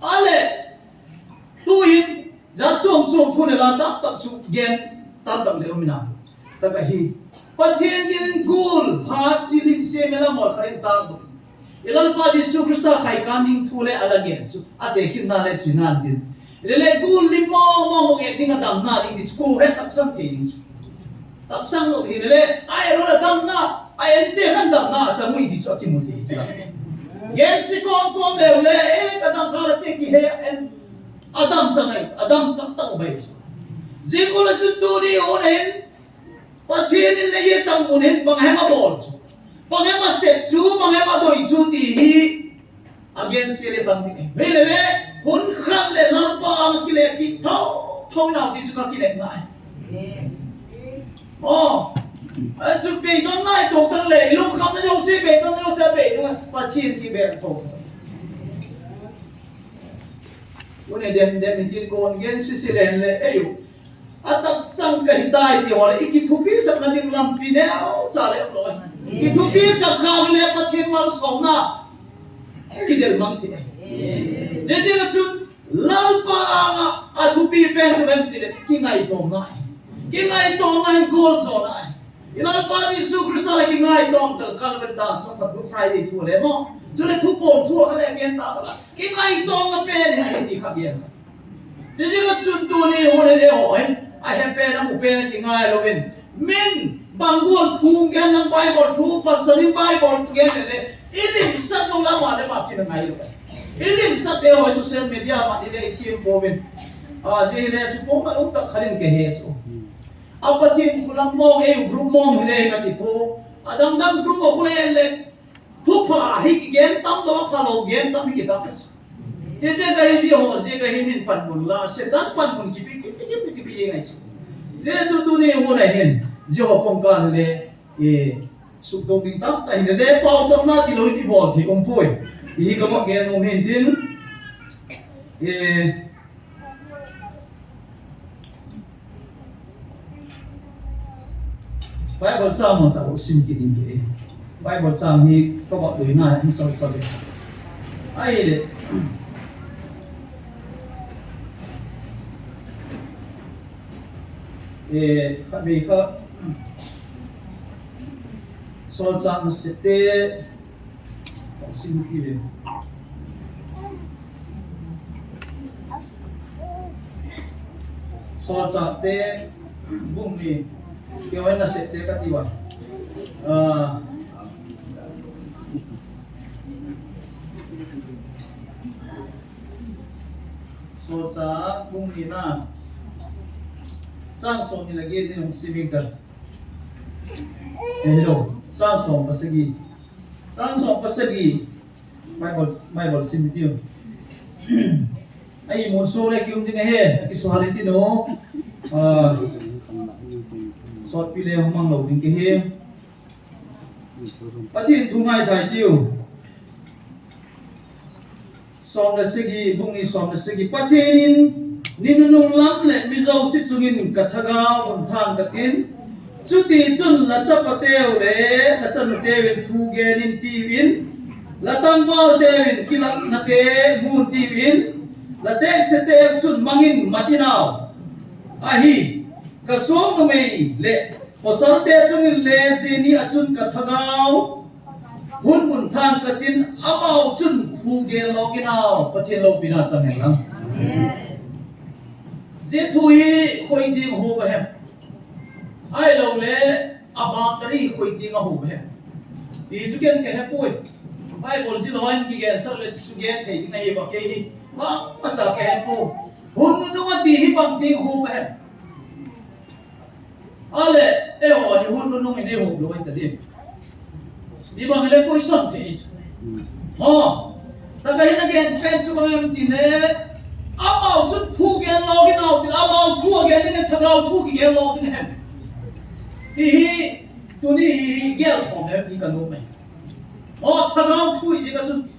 Ahile, tuhin, jat chom chom thu le la tamtah chu gen tamtah le um ina. Tah ahi. Pathen in gul, phat chi lim sem a la mol khat in tah doh. I Lalpa Jesu Christa khai kan ding thu le ala gen chu. Ate khin na le sui nan tin. Lele gul lim mo mo mo nge ding a damna ding ti chu, ko he taksang thei ding chu. Taksang lou hi lele, ai lo la damna, ai en te han damna, a chang ui ti chu akimu thei ti la. Gense kom kom leu le, eh, ka dam kha la te kihe en, a dam chang ai, a dam tam tam bai. Jeh ko la chu tuni hun hin, Pathen in le ye tang un hin, bang hem abol chu. Bang hem asep chu, bang hem adoi chu ti hi, Against le tam ding. Hile le, hun khat le Lalpa ang kile kit thou, thou nau ti chu ka kile ngai. Oh. Achu beidon nai to tang le, ilung kham na jouse, beidon na jouse, beidon, Pathen kibel thou. Une dem, dem itin kon gen sisi len le, eiu. Ataksang kahi tai ti ho le, i kithupisakna ding lampi neocha le loi. Kithupisak kha le Pathen malsomna kidel mang thei. Jeh jeh a chun Lalpa anga athupi pen chu vem ti le, kingaitomna. Kingaitomna in gol jona. I Lalpa Jesu Christa le kingaidam ta Calvary ta chu pat Good Friday thu le mo. Chule thupom thu a le gen ta la. Kingaidam na pen hi ti kha gen. Ti jing a chun tuni hun le hoi. A he pen a mu pen kingai lo in. Min bang gol thu gen na Bible thu, pasal in Bible thu gen le. I lim sat lo la ma le ma kin ngai lo. I lim sat le hoi social media ma ni le i thim po min. A ji le chu po ma um ta kharin ke he chu. A Pathen thu lam mong, ei group mong hi le ka ti po. A dang dang group a khu le le. Thu pha hi ki gen tam do, pha lo gen tam hi ki tam. Hi je ka hi ji ho, je ka hi min panmun la, Satan panmun ki pi, ki pi, ki pi, ki pi ngai chu. Je chu tuni mun a hin, ji ho kong ka le, e, suk do ding tam ta hi le, le pau sam na ti lo hi bol thi um pui. Hi ka mo gen um hin tin. E, Bible chang mun ta sim ki ding ki. Bible chang hi ka ba doi na in sau sau. Ai le. E, ka be ka. Sol chang se te. Sim ki le. Solchahte bung ni, keu hin nasep te kati uva. Ah. Solchah bung ni na. Chang som ni le get in hung sim inge. Eh, hello. Chang som pasagi. Chang som pasagi. Bible, Bible sim tiu. Ai, mun so le kium ding ahi, kisuhal iti no. Ah, sotpi le hung mang lo ding kahi. Pathen thu ngaithai tiu. Som le sagi, bung ni som le sagi. Pathen in, ni nunung lam le mi jouse chungin ka thagau hun thang katin. Chutichun la chapateu le la chanuteu in thu gen in tiuvin, la tangvalteu in kilapnate mun tiuvin, la tekseteu chun mangin mat inau. Ahi, ka song numei le pasalte chungin le jini a chun ka thagau hun mun thang katin, amau chun thu gen lou kinau, Pathen loupina chang hen lang. Je thu hi koi ding ho ba hem. Ahilou le, a boundary koi ding a ho ba hem. Ti chu ken ka he poi. Bible ji lou in kigen sak le chu gen thei ding ahi ba kei hi. Bang ma cha ka he po. Hun nunung a ti hi bang ding ho ba hem. Ale, eiho hi hun nunung in eiho lou in ta ding. Ibang le koi son thei. Ho. Taka hin a gen pen chu bang em ti le. Amau chun thu gen lou kinau ti, amau thu a gen ding, thagau thu kigen lou ding hen. Ti hi, tuni hi gel khom em ti ka nom e. O, thagau thu hi ka chun,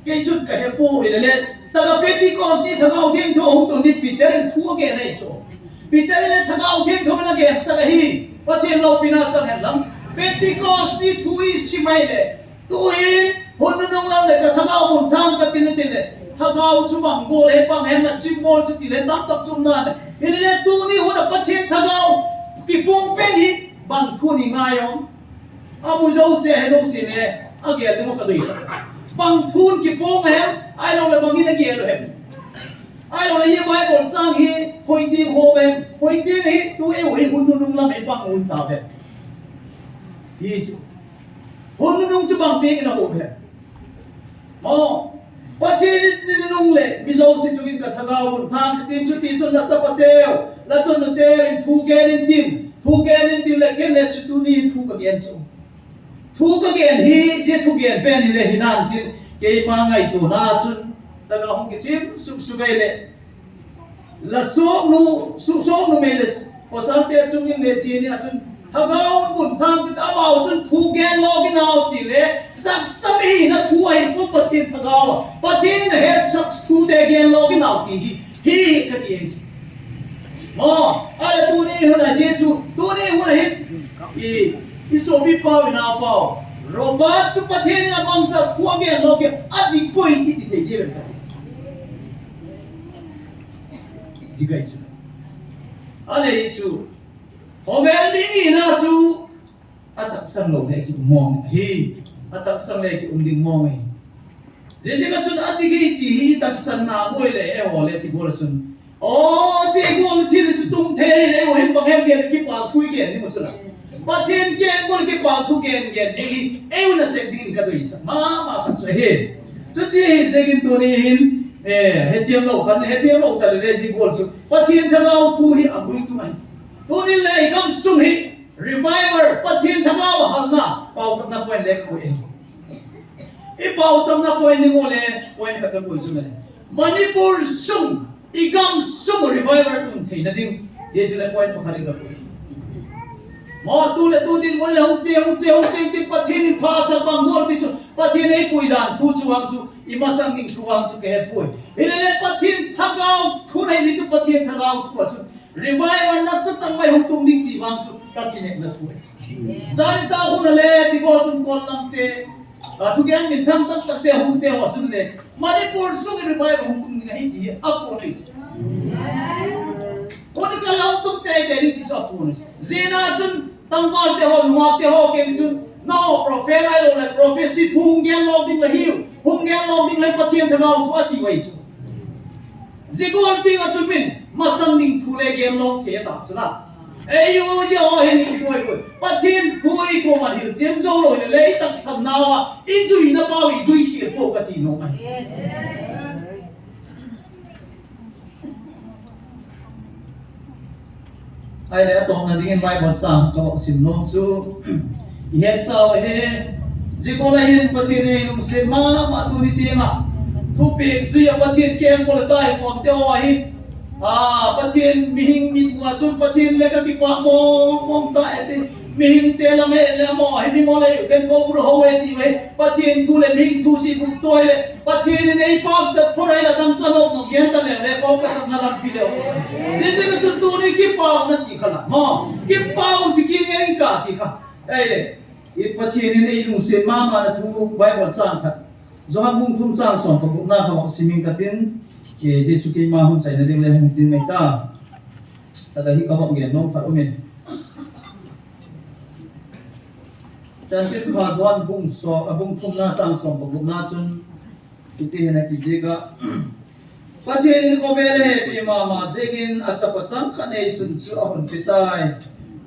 kei chun ka he po hi le le. Taka Pentecost ni thagau thiangtho hung tun ni Peter in thu a gen ahi chu. Peter in thagau thiangtho na gen sak ahi. Pathen loupina chang hen lang. Pentecost ni thu i sim ahi le. Tu hi, hun nunung lam le ka thagau mun thang katin tin le. Thagau chu bang bol he bang hem na symbol chu ti le tam tak chum na le. Hi le le tuni hun a Pathen thagau kipung pen hi bang thu ni ngai om. Amu jouse, he jouse le, a gel ding u ka deisah. Bang thu in kipung a hem, ahilou le bang in a gel u hem. Ahilou le, ye Bible chang hi, hoiti ho bem, hoiti hi, tu eiho hi hun nunung lam hi bang un ta bem. Hi chu. Hun nunung chu bang ti in a ho bem. Mo, Pathen in ni nunung le, mi jouse chungin ka thagau mun thang katin chutichun la chapateu, la chanuteu in thu gen in tin, thu gen in tin le ken le chu tuni thu ka gen chu. Thu ka gen hi, je thu gen pen hi le hi nan tin, keima ngaito na chun, taka hung kisim, suk suk ai le. La song nu, su song numei le, pasalte chungin le jini a chun, thagau mun thang kit amau chun thu gen lou kinau ti le, taksa mi na thu ahi pu Pathen thagau, Pathen na he sak thu te gen lou kinau ti hi, hi ka ti ahi. Mo, ale tuni hun a Jesu, tuni hun a hin, i, i sopi pau, i nao pau. Robert chu Pathen na bang sa thu a gen lou ke, a di koi ti ti se je ben ka. Di kai chu. Ale chu. Khovel ding ina chu. Ataksang lou le kium mong ahi. Ataksang le kium ding mong ahi. Jeh jeh a chun ati gei ti hi taksan na boi le eiho le ti bol chun. O, ti gol thil chu tung thei le eiho hin bang hem gei kipah thu gei ni mo chu la. Pathen keng bol kipah thu gei gei ji hi. Eiho na sek ding ka doi sa. Ma ma khat chu ahi. Chuti hi jeh in tuni hin. Eh, hethiam lou khan, hethiam lou ta le le ji gol chu. Pathen thagau thu hi abui tu mai. Tuni le i gam sung hi. Revival, Pathen thagau halna, pausatna point le kakoi e. I pausatna point ni ngol le, point khat kakoi chu le. Manipur sung, i gam sung revival tun theina ding. Hiche le point pakhat kakoi. Mo tu le tu ding ngol le hung che, hung che, hung che, ti Pathen in pha sa bang ngol ti chu. Pathen ei pui dan thu chu vang chu, i masang ding thu vang chu kahe pui. Hile le Pathen thagau, thu nei ni chu Pathen thagau thu chu. Revival nasatah mai hung tung ding ti vang chu ka kinepna thu ahi. Jani ta hun a le, ti bol chun Kol lam te, a, thugen minthang tamtah te hung te ho chun le, Manipur sung revival hung tung ding ahi ti hi apon ahi chu. Koi ka lam tum te te ding ti chu apon ahi chu. Jina chun tangval te ho, nungak te ho keng chun, nao prophet ahilou le, prophecy thu hung gen lou ding la hiu, hung gen lou ding la Pathen thagau thu ati vai chu. Jigol ding a chu min, masang ding thu le gen lou thei ta chu la. Ei u ye ho hin i boi boi. Pathen thu i ko man hil chen jou lou le le i taksan nau a, i jui na pau i jui khel po ka ti nom ahi. Ahile atong na dingin Bible chang ka bak sim nom chu. I het sau ahi. Jigol a hin Pathen in lungset mama tuni ti nga. Thupeh jui a Pathen keng bol tai kom te ho ahi. A, Pathen mihing mi bua chun Pathen le ka kipah mong mong ta e ti. Mihing te lam e le mo hi mi mo le ken ko bro ho e ti ve. Pathen thu le mihing thu si kum toi le. Pathen in ei pau chat phorai la dang chan lo no gen ta le le pau ka sam na lam pi le. Ni se ka chun tuni kipau na ti kha la. Mo, kipau ti ki ngen ka ti kha. Ei le. I Pathen in ei lungset mama na thu Bible chang khat. Johan bung thum chang som pagup na kha vak siming katin, eh, Jesu keima hung chaina ding le hung tin mai ta. Tada hi ka vak gen nom khat um in. Chanchin pha Johan bung so, a bung thum na chang som pagup na chun, iti hina kijih ka. Pathen in khovel ahepi mama jeh in achapa changkhat neisun chu ahung pe tai.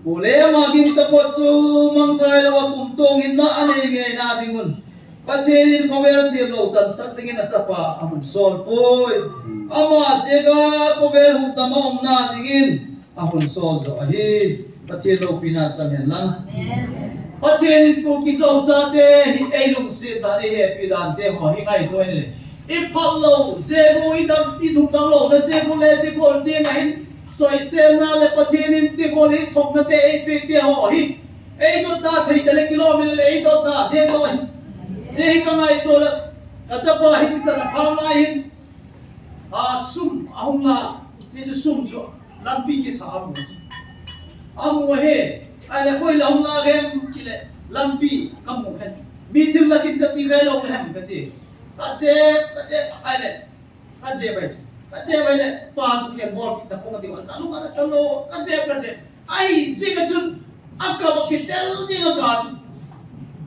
Kule ama gin tapot chu mangthai lou a pumtong hinna anei ngeina ding un. Pathen in khovel thil lou chansah ding in achapa ahung sol poi. Ama jeh a khovel hukdam a umna ding in ahung sol jo ahi. Pathen loupina chang hen lang. Amen. Pathen in Kuki Zo chate hi ei lungset dan, ei hepi dan te ho hi ngaito in le. I phal lou, jeh u i dam, i dam lou na jeh u le jeh u le ti na hin. Soisel na le Pathen in ti ho le thok na te ei pe te ho hi. Ei dot da thei te le kilometer le ei dot da te ho hi. Jeh hi ka ngaito le. Ka chapa hi ti sa na phal na hin. A sum, ahung la, ti sum chu. Lampi kitha amu. Amu he, ahile koi la hung la hem, kile, lampi kamu khen. Mi thil la kin kati kai lou le hem kati. Ka che, ka che, ahile, ka che bai. Ka che bai le, pa ku khen bol kita ko kati wa. Talu ka talu, ka che, ka che. Ai, jeh ka chun, a ka ba kitel jeh ka ka chun.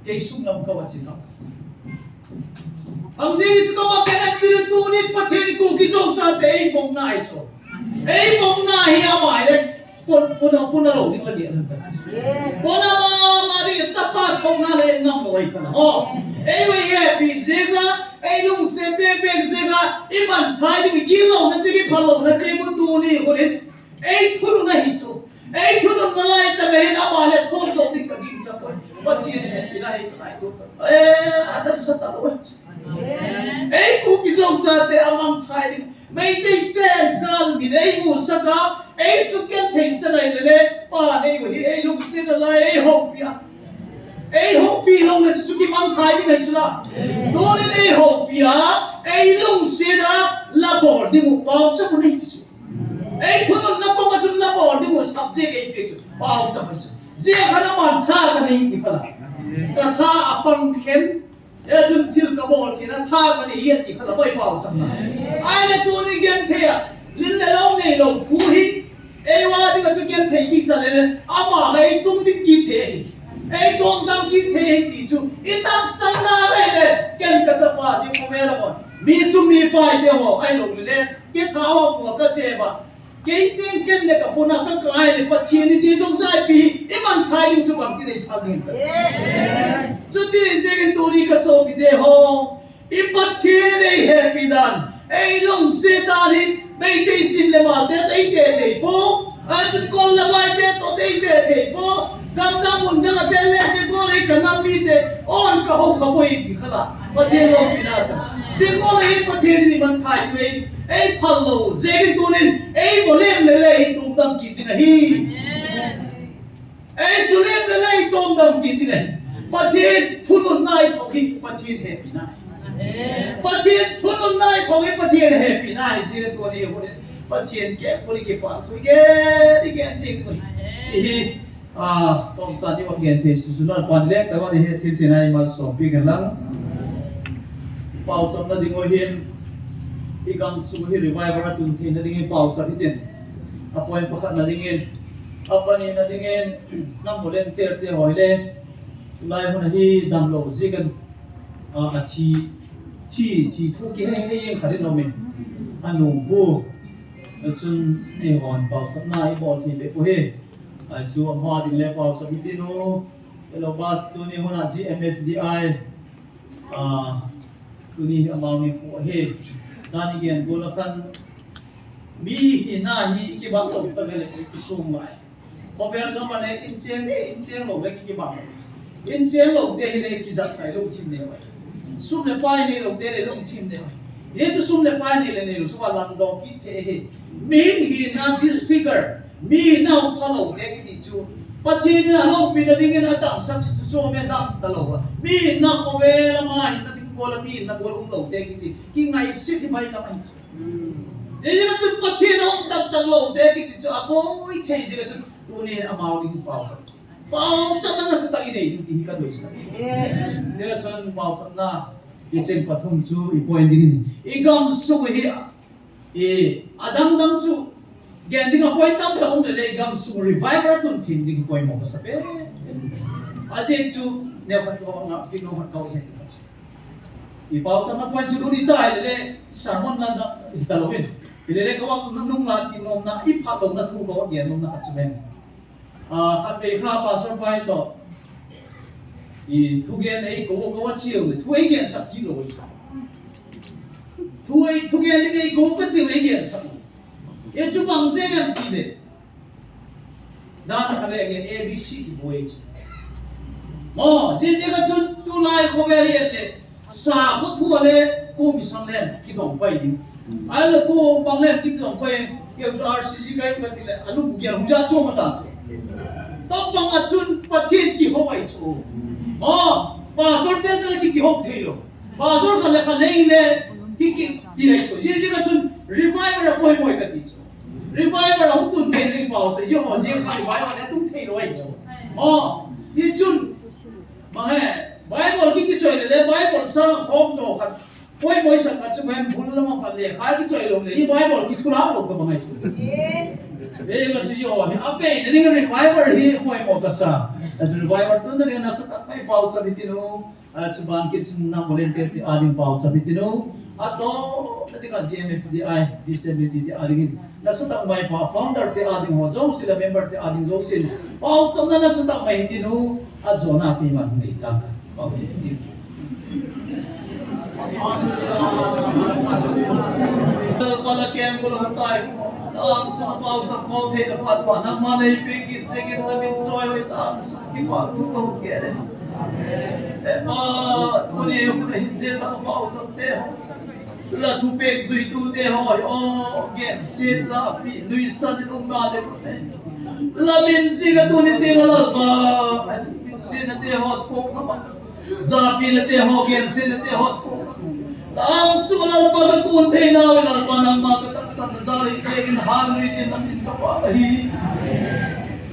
Kei sum lam ka wa chin lam. Ang jeh chu ka ba khen a ti tuni Pathen Kuki Zo chate ei phong na ai chu. Ei phong na hi a mai le pon, pon, pon a lo ding la dia. Pon a ma, ma ding chapa phong na le nam lo ai pon a. Ho. Ei wei ye pi jeh ka, ei lungset pe pe jeh ka, i man thai ding ki lo na jeh ki phal lo na jeh mu tuni ko ni. Ei thunun ahi chu. Ei thunun na lai ta le hin ama le thon jo ding ka ging cha poi. Pathen he pi na hi kai tu. Eh, ada sa ta lo. Ei Kuki Zo chate amang thai ding. Meitei te gal mi nei mu saka. Ei su ken thei sa lai le le. Pa nei u hi ei lungset na lai ei ho pi a. Ei ho pi lo le chu ki mang thai ding hai chu la. Tuni nei ho pi a. Ei lungset na la bol ding u pau cha mu nei chu. Ei thunun na kong a chun na bol ding u sap jeh ei pe chu. Pau cha mai chu. Jeh kha na man tha ka nei ti kha la. Ka tha a pang khen. E chun thil ka bol thei na tha ka nei e ti kha la bai pau cha na. Ahile tuni gen thei a. Lin le lo nei lo phu hi. Ei wa ding a chu gen thei ki sa le le. Ama la ei tung ding ki thei hi. Ei tomdam kit thei hi ti chu i tahsan nalai le, ken ka chapa ji khovel a kon, mi sum mi pai te ho, ahilou le, kei tha ho pu ka jep a, kei teng ken le ka pona ka kai le, Pathen in hiche jong jaipi i man thei ding chu bang ti nei pha ding ka. Chuti jeh in tuni ka sopite ho, i Pathen in ei hepi dan, ei lungset dan hi, Meitei sim le mal te toh ei tethei poi, achun Kol le Vai te toh ei tethei poi, gamdang mundang a te le, hiche kol hi ka nam mite, on ka ho kha poi ti kha la, Pathen loupina cha. Hiche kol hi Pathen in i man thei poi, ei phal lou jeh in tunin ei vo lem le le i tomdam kit ding ahi. Ei sulem le le i tomdam kit ding ahi. Pathen thununna i thoh hi Pathen hepina ahi. Pathen thununna i thoh hi Pathen hepina ahi. Jeh tuni hun in Pathen kengpun i kipah thu i gen, i gen jing u hi. Hi, ah, tomchan i va gen thei susunal pan le, tava di he thil thil nai mal som pi kan lang. Pausapna ding u hin, i gamsung hi revival a tun theina ding i pausap hitin. A point pakhatna dingin, a panina dingin, nam volunteer te ho le, tulai hun a hi damlou jeh in, a, a thi, thi, thi thu kihei hei jeng khat in um in. A nung pu, achun, eihon pausapna i bol thei bep u hi. Achu ama ding le pausap hitin u. Hello, boss, tuni hun a G M F D I. Ah, tuni hi amau ni pu ahi. Tuni gen gol a khan mi hina hi i kibang lou tah le i sung lai. Khovel gam a le inchen, inchen lou le ki kibang lou. Inchen lou te hi le kijat chai lungthim neo ahi. Sum le pai neilou te le lungthim neo ahi. Hichu sum le pai nei le neilou sung a langdoh kit thei ahi. Mi hina disfigure. Mi nau phalou te kiti chu, Pathen in aloupina dingin adamsah chu chu chom e, dam talou a. Mi na khovel a ma hinna ding bol a, mi na bol umlou te kiti, kingaiset hi mai lam ahi chu. Hijeh a chu Pathen a um taktak lou te kiti chu aboi thei jeh a chu, tuni amau ding pausap. Pausapna nasatah i nei ding ti hi ka deisah. Hijeh a chun pausapna, i cheng pathum chu i point ding in, i gamsung hi a I, adang dang chu, gen ding a point tamtah um le le, i gamsung revival a tun thei ding poimo ka sa pen. Ajeh chu, neo khat ko nga, pinu khat ko hen. I pausapna point chu tuni ta le le, sermon na da, hita lou in. Le le ko nung la ki nom na, i phat lou na thu ko gen nom na khat chu men. Ah, khatvei kha pastor pa in toh, i thugen ei kou, kou a chiu le, thu ei gensah kit lou. Thu ei, thugen ding ei kou ka chiu ei gensah lou. Hichu bang jeh ham ti le. Dan a kha le ngen A B C kibol chu. Mo, jeh jeh a chun tulai khovel hi le. Sa kho thu a le, ko mission lem kidong pai ding. Ahile ko bang lem kidong pai, ke R C C kai pa ti le, alung gel hung ja chom ata chu. Tabang a chun Pathen kihou ahi chu. Oh, pastor te te le ki, kihou thei lou. Pastor khat le khat nei le, ki, ki, ti le chu. Jeh jeh a chun revival a poimo ka ti chu. Revival a hung tun thei le pau sa, jeh ho jeh kha revival a tun thei lou ahi chu. Oh, ti chun, Bang he, Bible ki kichoi le le, Bible sang khom jo khat. Poimo i sak a chu bang bul lama pat le, khai kichoi lou le, hi Bible kithulah lou ta bang ahi chu. Vei ka chu jo, hi a bei na ding revival hi poimo ka sa. A chu revival tun na ding nasatah mai pausap hitin u. A chu ban kit chun na volunteer te a ding pausap hitin u. A to, na ti ka G M F D I, disability te a ding in. Nasatah mai pa, founder te a ding ho jouse le member te a ding jouse in. Pausapna nasatah mai hitin u, a jona keiman hung nei ta. Pausap hitin. Pala kem ko lo sai. Ang sa pausap ko thei na pat pa, nangma nei ping kit se kit na min soi, ang sa ki pa tu ko ke le. E pa, ko ni ko hin je ta pausap te ho. La thupeh juitute ho, o, genset japi, nuisan in umna le kut ne. La min jing a tuni teng a Lalpa, min jing a te ho thok na ma. Japi na te ho, genset na te ho thok. La ang sung a Lalpa ka kun thei nau, Lalpa nangma ka taksan na jal hi jeng in han lui tin na min ka pa la hi.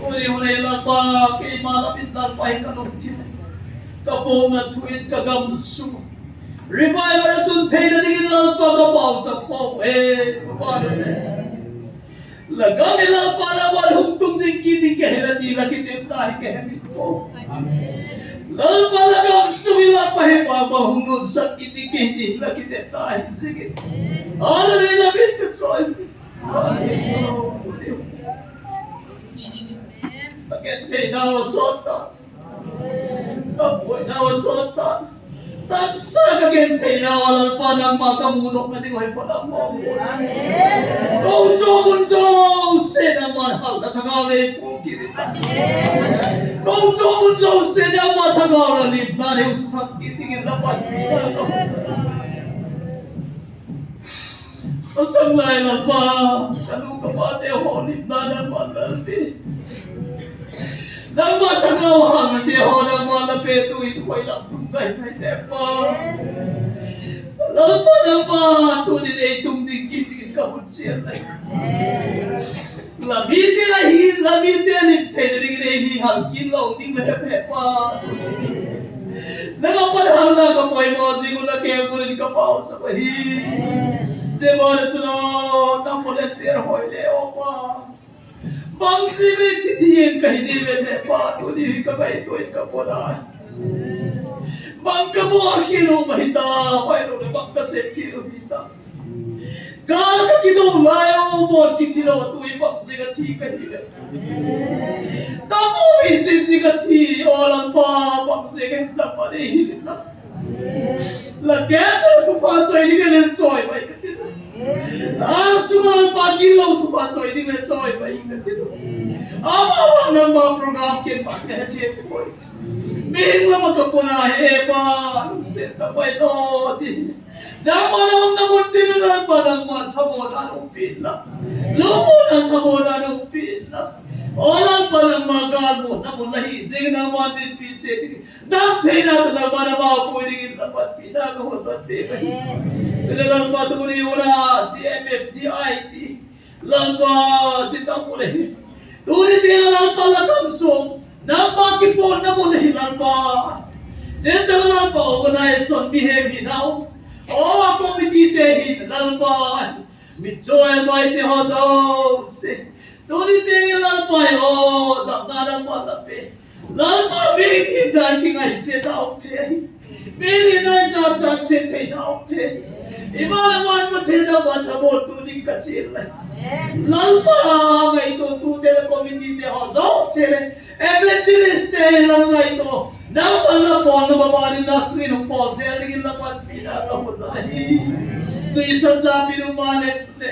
Uri uri Lalpa, keima la min Lalpa hi ka lungthim. Ka pom na thu in ka gamsung. Revival a tun theina dingin Lalpa ka pausap kho e, ka pa le ne. La gam hi Lalpa la val hung tum ding kit ding ka hi la ti la kitep ta hi ka he mi. Lalpa, la gamsung in Lalpa, hepa ba hung nunsah kit in, kei ding la kitep ta hi jing in. Hallelujah, la min ka choi. Hallelujah. Ka genthei nau asot tan. Ka boi nau asot tan. Tahsa ka genthei nau a Lalpa, nangma ka mudoh na ding u ahi, pha nangma. Ka um jou mun jouse nangma halna thagau nei pu kit in. Ka um jou mun jouse nangma thagau lalna nei suthang kit ding in la panpina ka hung. Ka sang lai Lalpa, ka nu ka pa te ho limna nangma la pe. Nangma thagau halna te ho nangma la pe, tu in khoi lam tum kai kai te pa. Lalpa, Lalpa, tunin ei tum ding kit ding in ka hun siam lai. La mite ahi, la mite lim theina ding in ei hi hal kit lou ding le, he, hepa. Nanga pan halna ka poimo jing u la kengulin ka pausah u ahi. Jeh a le chun o, na volunteer hoi le o pa. Bang jeh a thi thi jeng kahi diu ve, hepa, tuni hi ka ngaito in ka pon ahi. Bang ka bol khel u ma hita, mai lo le bang ka sep khel u hita. Gal ka kidou lai u, bol kithi lou, tu hi bang jeh a thi kahi ve. Tamu mi sin jeh a thi, o Lalpa, bang jeh a nangma nei hi le na. La kengulin thupha choi ding le choi mai kati. La sunga Lalpa gilou thupha choi ding le choi mai kati. Ama vang nangma program ken pa ka he thei poi. Mihing lama ka pon ahi, hepa, lungset tah pai to ji. Nangma na umna mun tin Lalpa, nangma thamuanna umpi in la. Lungmonna thamuanna umpi in la. O Lalpa, nangma galmuanna mun la hi jing in nangma dinpi seh ding. Damtheina toh Lalpa nangma pui ding in la panpina ka hon don peh ahi. Chule Lalpa, tuni hun a C M F D I T Lalpa, si tam u le hi. Tuni te Lalpa, la gamsung nangma kiponna mun ahi Lalpa. Jeh a Lalpa, organization mihem hinau, o committee te hin Lalpa, mitcho elmai te ho jouse. Tuni te Lalpa, o damna nangma la pe. Lalpa, mi hinna kingaise na um thei. Mi hinna jachat se theina um thei. Ima le van Pathen nangma thamuanna ding ka chil lai. Lalpa, ngaito tu te le committee te ho jouse le evangelist te la ngaito. Nangma la pon na ba ba ni na ni no pon se ding in la panpina ka hon don ahi. Tuisan japi nu ma le le.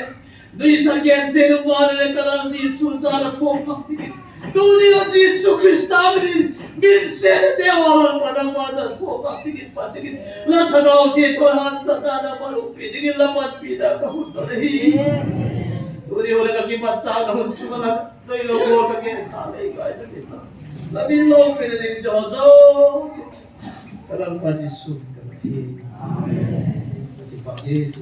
Tuisan gense nu ma le le ka Lal Jesu jal a thom kham ding in. Tuni a Jesu Christa min in, min sena te ho Lalpa nangma jal a thom kham ding in, pan ding in. La thagau theng toh hatsatna nangma hung pe ding in la panpina ka hon don ahi. Tuni hun a ka kimatchah na hun sunga la doilou bol ka gel kha lei kai ta ding. La min lou pe na ding jo jo. Ka Lalpa Jesu min in ka thum ahi. Ka kipah e, Jesu.